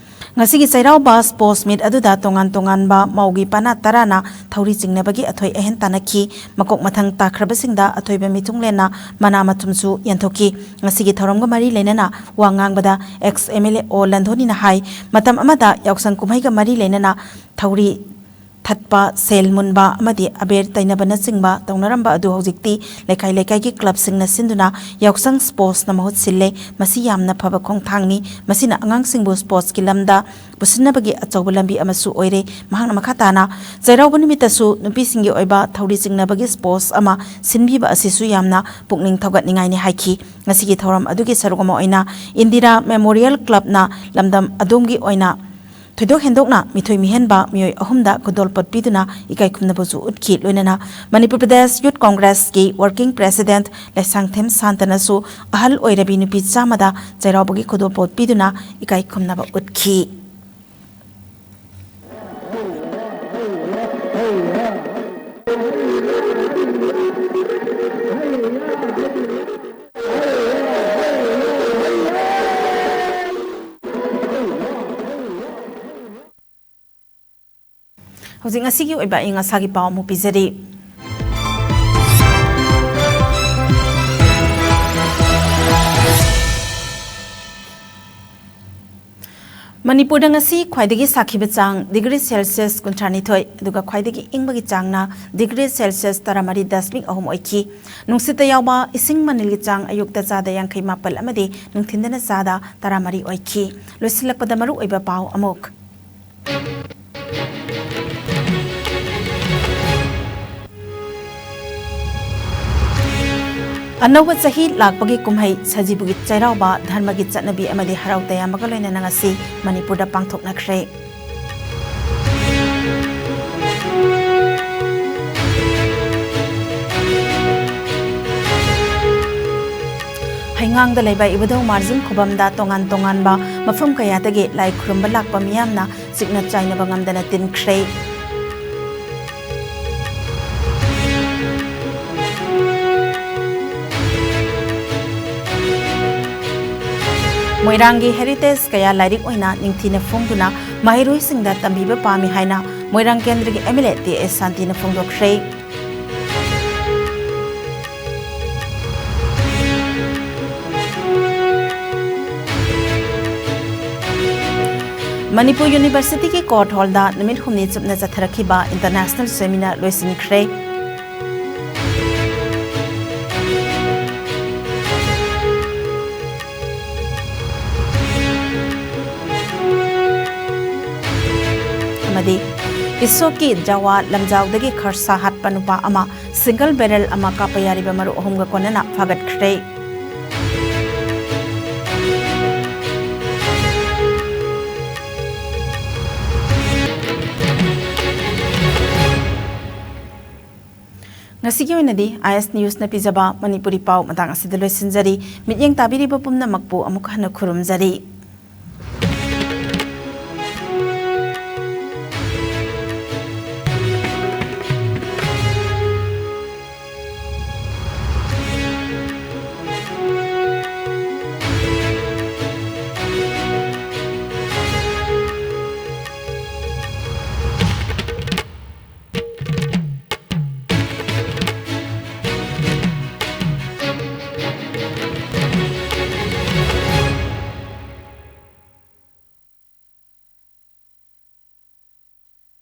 ꯉꯁꯤꯒꯤ ꯆꯩꯔꯥꯎꯕ ꯁ꯭ꯄꯣꯔꯠꯁ ꯃꯤꯠ ꯑꯗꯨꯗ ꯇꯣꯉꯥꯟ ꯇꯣꯉꯥꯟꯕ ꯃꯧꯒꯤ ꯄꯥꯅꯥ ꯇꯔꯥꯅ ꯊꯧꯔꯤ ꯆꯤꯡꯅꯕꯒꯤ ꯑꯊꯣꯏ ꯑꯍꯦꯟ ꯇꯥꯟꯅꯈꯤ꯫ ꯃꯀꯣꯛ ꯃꯊꯪ ꯇꯥꯈ꯭ꯔꯕꯁꯤꯡꯗ ꯑꯊꯣꯏꯕ ꯃꯤꯊꯨꯡꯂꯦꯟꯅ ꯃꯅꯥ ꯃꯊꯨꯝꯁꯨ ꯌꯦꯟꯊꯣꯛꯈꯤ꯫ ꯉꯁꯤꯒꯤ ꯊꯧꯔꯝꯒ ꯃꯔꯤ ꯂꯩꯅꯅ ꯋꯥ ꯉꯥꯡꯕꯗ ꯑꯦꯛꯁ MLA ꯑꯣ ꯂꯟꯙꯣꯅꯤꯅ ꯍꯥꯏ, ꯃꯇꯝ ꯑꯃꯗ ꯌꯥꯎꯁꯪ ꯀꯨꯝꯍꯩꯒ ꯃꯔꯤ ꯂꯩꯅꯅ ꯊꯧꯔꯤ ꯊꯠꯄ, ꯁꯦꯜ ꯃꯨꯟꯕ ꯑꯃꯗꯤ ꯑꯕꯦꯔ ꯇꯩꯅꯕꯅꯆꯤꯡꯕ ꯇꯧꯅꯔꯝꯕ ꯑꯗꯨ ꯍꯧꯖꯤꯛꯇꯤ ꯂꯩꯀꯥꯏ ꯂꯩꯀꯥꯏꯒꯤ ꯀ꯭ꯂꯕꯁꯤꯡꯅ ꯁꯤꯟꯗꯨꯅ ꯌꯥꯎꯁꯪ ꯁ꯭ꯄꯣꯔꯠꯁꯅ ꯃꯍꯨꯠ ꯁꯤꯜꯂꯦ꯫ ꯃꯁꯤ ꯌꯥꯝꯅ ꯐꯕ ꯈꯣꯡꯊꯥꯡꯅꯤ꯫ ꯃꯁꯤꯅ ꯑꯉꯥꯡꯁꯤꯡꯕꯨ ꯁ꯭ꯄꯣꯔꯠꯁꯀꯤ ꯂꯝꯗ ꯄꯨꯁꯤꯟꯅꯕꯒꯤ ꯑꯆꯧꯕ ꯂꯝꯕꯤ ꯑꯃꯁꯨ ꯑꯣꯏꯔꯦ꯫ ꯃꯍꯥꯛꯅ ꯃꯈꯥ ꯇꯥꯅ ꯆꯩꯔꯥꯎꯕ ꯅꯨꯃꯤꯠꯇꯁꯨ ꯅꯨꯄꯤꯁꯤꯡꯒꯤ ꯑꯣꯏꯕ ꯊꯧꯔꯤ ꯆꯤꯡꯅꯕꯒꯤ ꯁ꯭ꯄꯣꯔꯠꯁ ꯑꯃ ꯁꯤꯟꯕꯤꯕ ꯑꯁꯤꯁꯨ ꯌꯥꯝꯅ ꯄꯨꯛꯅꯤꯡ ꯊꯧꯒꯠꯅꯤꯡꯉꯥꯏꯅꯤ ꯍꯥꯏꯈꯤ꯫ ꯉꯁꯤꯒꯤ ꯊꯧꯔꯝ ꯑꯗꯨꯒꯤ ꯁꯔꯨꯛ ꯑꯃ ꯑꯣꯏꯅ ꯏꯟꯗꯤꯔꯥ ꯃꯦꯃꯣꯔꯤꯌꯦꯜ ꯀ꯭ꯂꯕꯅ ꯂꯝꯗꯝ ꯑꯗꯣꯝꯒꯤ ꯑꯣꯏꯅ ꯊꯣꯏꯗꯣꯛ ꯍꯦꯟꯗꯣꯛꯅ ꯃꯤꯊꯣꯏ ꯃꯤꯍꯦꯟꯕ ꯃꯤꯑꯣꯏ ꯑꯍꯨꯝꯗ ꯈꯨꯗꯣꯜꯄꯣꯠ ꯄꯤꯗꯨꯅ ꯏꯀꯥꯏ ꯈꯨꯝꯅꯕꯁꯨ ꯎꯠꯈꯤ꯫ ꯂꯣꯏꯅꯅ ꯃꯅꯤꯄꯨꯔ ꯄ꯭ꯔꯗꯦꯁ ꯌꯨꯠ ꯀꯣꯡꯒ꯭ꯔꯦꯁꯀꯤ ꯋꯥꯔꯀꯤꯡ ꯄ꯭ꯔꯦꯁꯤꯗꯦꯟꯠ ꯂꯩꯁꯥꯡꯊꯦꯝ ꯁꯥꯟꯇꯅꯁꯨ ꯑꯍꯜ ꯑꯣꯏꯔꯕꯤ ꯅꯨꯄꯤ ꯆꯥꯝꯃꯗ ꯆꯩꯔꯥꯎꯕꯒꯤ ꯈꯨꯗꯣꯜꯄꯣꯠ ꯄꯤꯗꯨꯅ ꯏꯀꯥꯏ ꯈꯨꯝꯅꯕ ꯎꯠꯈꯤ꯫ ꯍꯧꯖꯤꯛ ꯉꯁꯤꯒꯤ ꯑꯣꯏꯕ ꯑꯏꯪ ꯑꯁꯥꯒꯤ ꯄꯥꯎ ꯑꯃꯨꯛ ꯄꯤꯖꯔꯤ꯫ ꯃꯅꯤꯄꯨꯔꯗ ꯉꯁꯤ ꯈ꯭ꯋꯥꯏꯗꯒꯤ ꯁꯥꯈꯤꯕ ꯆꯥꯡ ꯗꯤꯒ꯭ꯔꯤ ꯁꯦꯜꯁꯤꯌꯁ ꯀꯨꯟꯊ꯭ꯔꯥꯅꯤꯊꯣꯏ, ꯑꯗꯨꯒ ꯈ꯭ꯋꯥꯏꯗꯒꯤ ꯏꯪꯕꯒꯤ ꯆꯥꯡꯅ ꯗꯤꯒ꯭ꯔꯤ ꯁꯦꯜꯁꯤꯌꯁ ꯇꯔꯥꯃꯔꯤ ꯗꯁꯃꯤꯛ ꯑꯍꯨꯝ ꯑꯣꯏꯈꯤ꯫ ꯅꯨꯡꯁꯤꯠꯇ ꯌꯥꯎꯕ ꯏꯁꯤꯡ ꯃꯅꯤꯜꯒꯤ ꯆꯥꯡ ꯑꯌꯨꯛꯇ ꯆꯥꯗ ꯌꯥꯡꯈꯩ ꯃꯥꯄꯜ ꯑꯃꯗꯤ ꯅꯨꯡꯊꯤꯟꯗꯅ ꯆꯥꯗ ꯇꯔꯥꯃꯔꯤ ꯑꯣꯏꯈꯤ꯫ ꯂꯣꯏꯁꯤꯜꯂꯛꯄꯗ ꯃꯔꯨꯑꯣꯏꯕ ꯄꯥꯎ ꯑꯃꯨꯛ꯫ ꯑꯅꯧꯕ ꯆꯍꯤ ꯂꯥꯛꯄꯒꯤ ꯀꯨꯝꯍꯩ ꯁꯖꯤꯕꯨꯒꯤ ꯆꯩꯔꯥꯎꯕ, ꯙꯔꯃꯒꯤ ꯆꯠꯅꯕꯤ ꯑꯃꯗꯤ ꯍꯔꯥꯎ ꯇꯌꯥꯝꯕꯒ ꯂꯣꯏꯅꯅ ꯉꯁꯤ ꯃꯅꯤꯄꯨꯔꯗ ꯄꯥꯡꯊꯣꯛꯅꯈ꯭ꯔꯦ꯫ ꯍꯩꯉꯥꯡꯗ ꯂꯩꯕ ꯏꯕꯨꯙꯧ ꯃꯥꯔꯖꯤꯡ ꯈꯨꯕꯝꯗ ꯇꯣꯉꯥꯟ ꯇꯣꯉꯥꯟꯕ ꯃꯐꯝ ꯀꯌꯥꯗꯒꯤ ꯂꯥꯏ ꯈꯨꯔꯨꯝꯕ ꯂꯥꯛꯄ ꯃꯤꯌꯥꯝꯅ ꯆꯤꯛꯅ ꯆꯥꯏꯅꯕ ꯉꯝꯗꯅ ꯇꯤꯟꯈ꯭ꯔꯦ꯫ ꯃꯣꯏꯔꯥꯡꯒꯤ ꯍꯦꯔꯤꯇꯦꯖ ꯀꯌꯥ ꯂꯥꯏꯔꯤꯛ ꯑꯣꯏꯅ ꯅꯤꯡꯊꯤꯅ ꯐꯣꯡꯗꯨꯅ ꯃꯍꯩꯔꯣꯏꯁꯤꯡꯗ ꯇꯝꯕꯤꯕ ꯄꯥꯝꯃꯤ ꯍꯥꯏꯅ ꯃꯣꯏꯔꯥꯡ ꯀꯦꯟꯗ꯭ꯔꯒꯤ M L A T S ꯁꯥꯟꯇꯤꯅ ꯐꯣꯡꯗꯣꯛꯈ꯭ꯔꯦ꯫ ꯃꯅꯤꯄꯨꯔ ꯌꯨꯅꯤꯚꯔꯁꯤꯇꯤꯒꯤ ꯀꯣꯔꯠ ꯍꯣꯜꯗ ꯅꯨꯃꯤꯠ ꯍꯨꯝꯅꯤ ꯆꯨꯞꯅ ꯆꯠꯊꯔꯛꯈꯤꯕ ꯏꯟꯇꯔꯅꯦꯁꯅꯦꯜ ꯁꯦꯃꯤꯅꯥꯔ ꯂꯣꯏꯁꯤꯟꯈ꯭ꯔꯦ꯫ ꯑꯃꯗꯤ ꯏꯁꯣꯛꯀꯤ ꯖꯋꯥ ꯂꯝꯖꯥꯎꯗꯒꯤ ꯈꯔꯁꯥ ꯍꯥꯠꯄ ꯅꯨꯄꯥ ꯑꯃ ꯁꯤꯡꯒꯜ ꯕꯦꯔꯦꯜ ꯑꯃ ꯀꯥꯞꯄ ꯌꯥꯔꯤꯕ ꯃꯔꯨꯞ ꯑꯍꯨꯝꯒ ꯀꯣꯟꯅꯅ ꯐꯥꯒꯠꯈ꯭ꯔꯦ꯫ ꯉꯁꯤꯒꯤ ꯑꯣꯏꯅꯗꯤ ꯑꯥꯏ ꯑꯦꯁ ꯅ꯭ꯌꯨꯁꯅ ꯄꯤꯖꯕ ꯃꯅꯤꯄꯨꯔꯤ ꯄꯥꯎ ꯃꯇꯥꯡ ꯑꯁꯤꯗ ꯂꯣꯏꯁꯤꯟꯖꯔꯤ꯫ ꯃꯤꯠꯌꯦꯡ ꯇꯥꯕꯤꯔꯤꯕ ꯄꯨꯝꯅꯃꯛꯄꯨ ꯑꯃꯨꯛ ꯍꯟꯅ ꯈꯨꯔꯨꯝꯖꯔꯤ꯫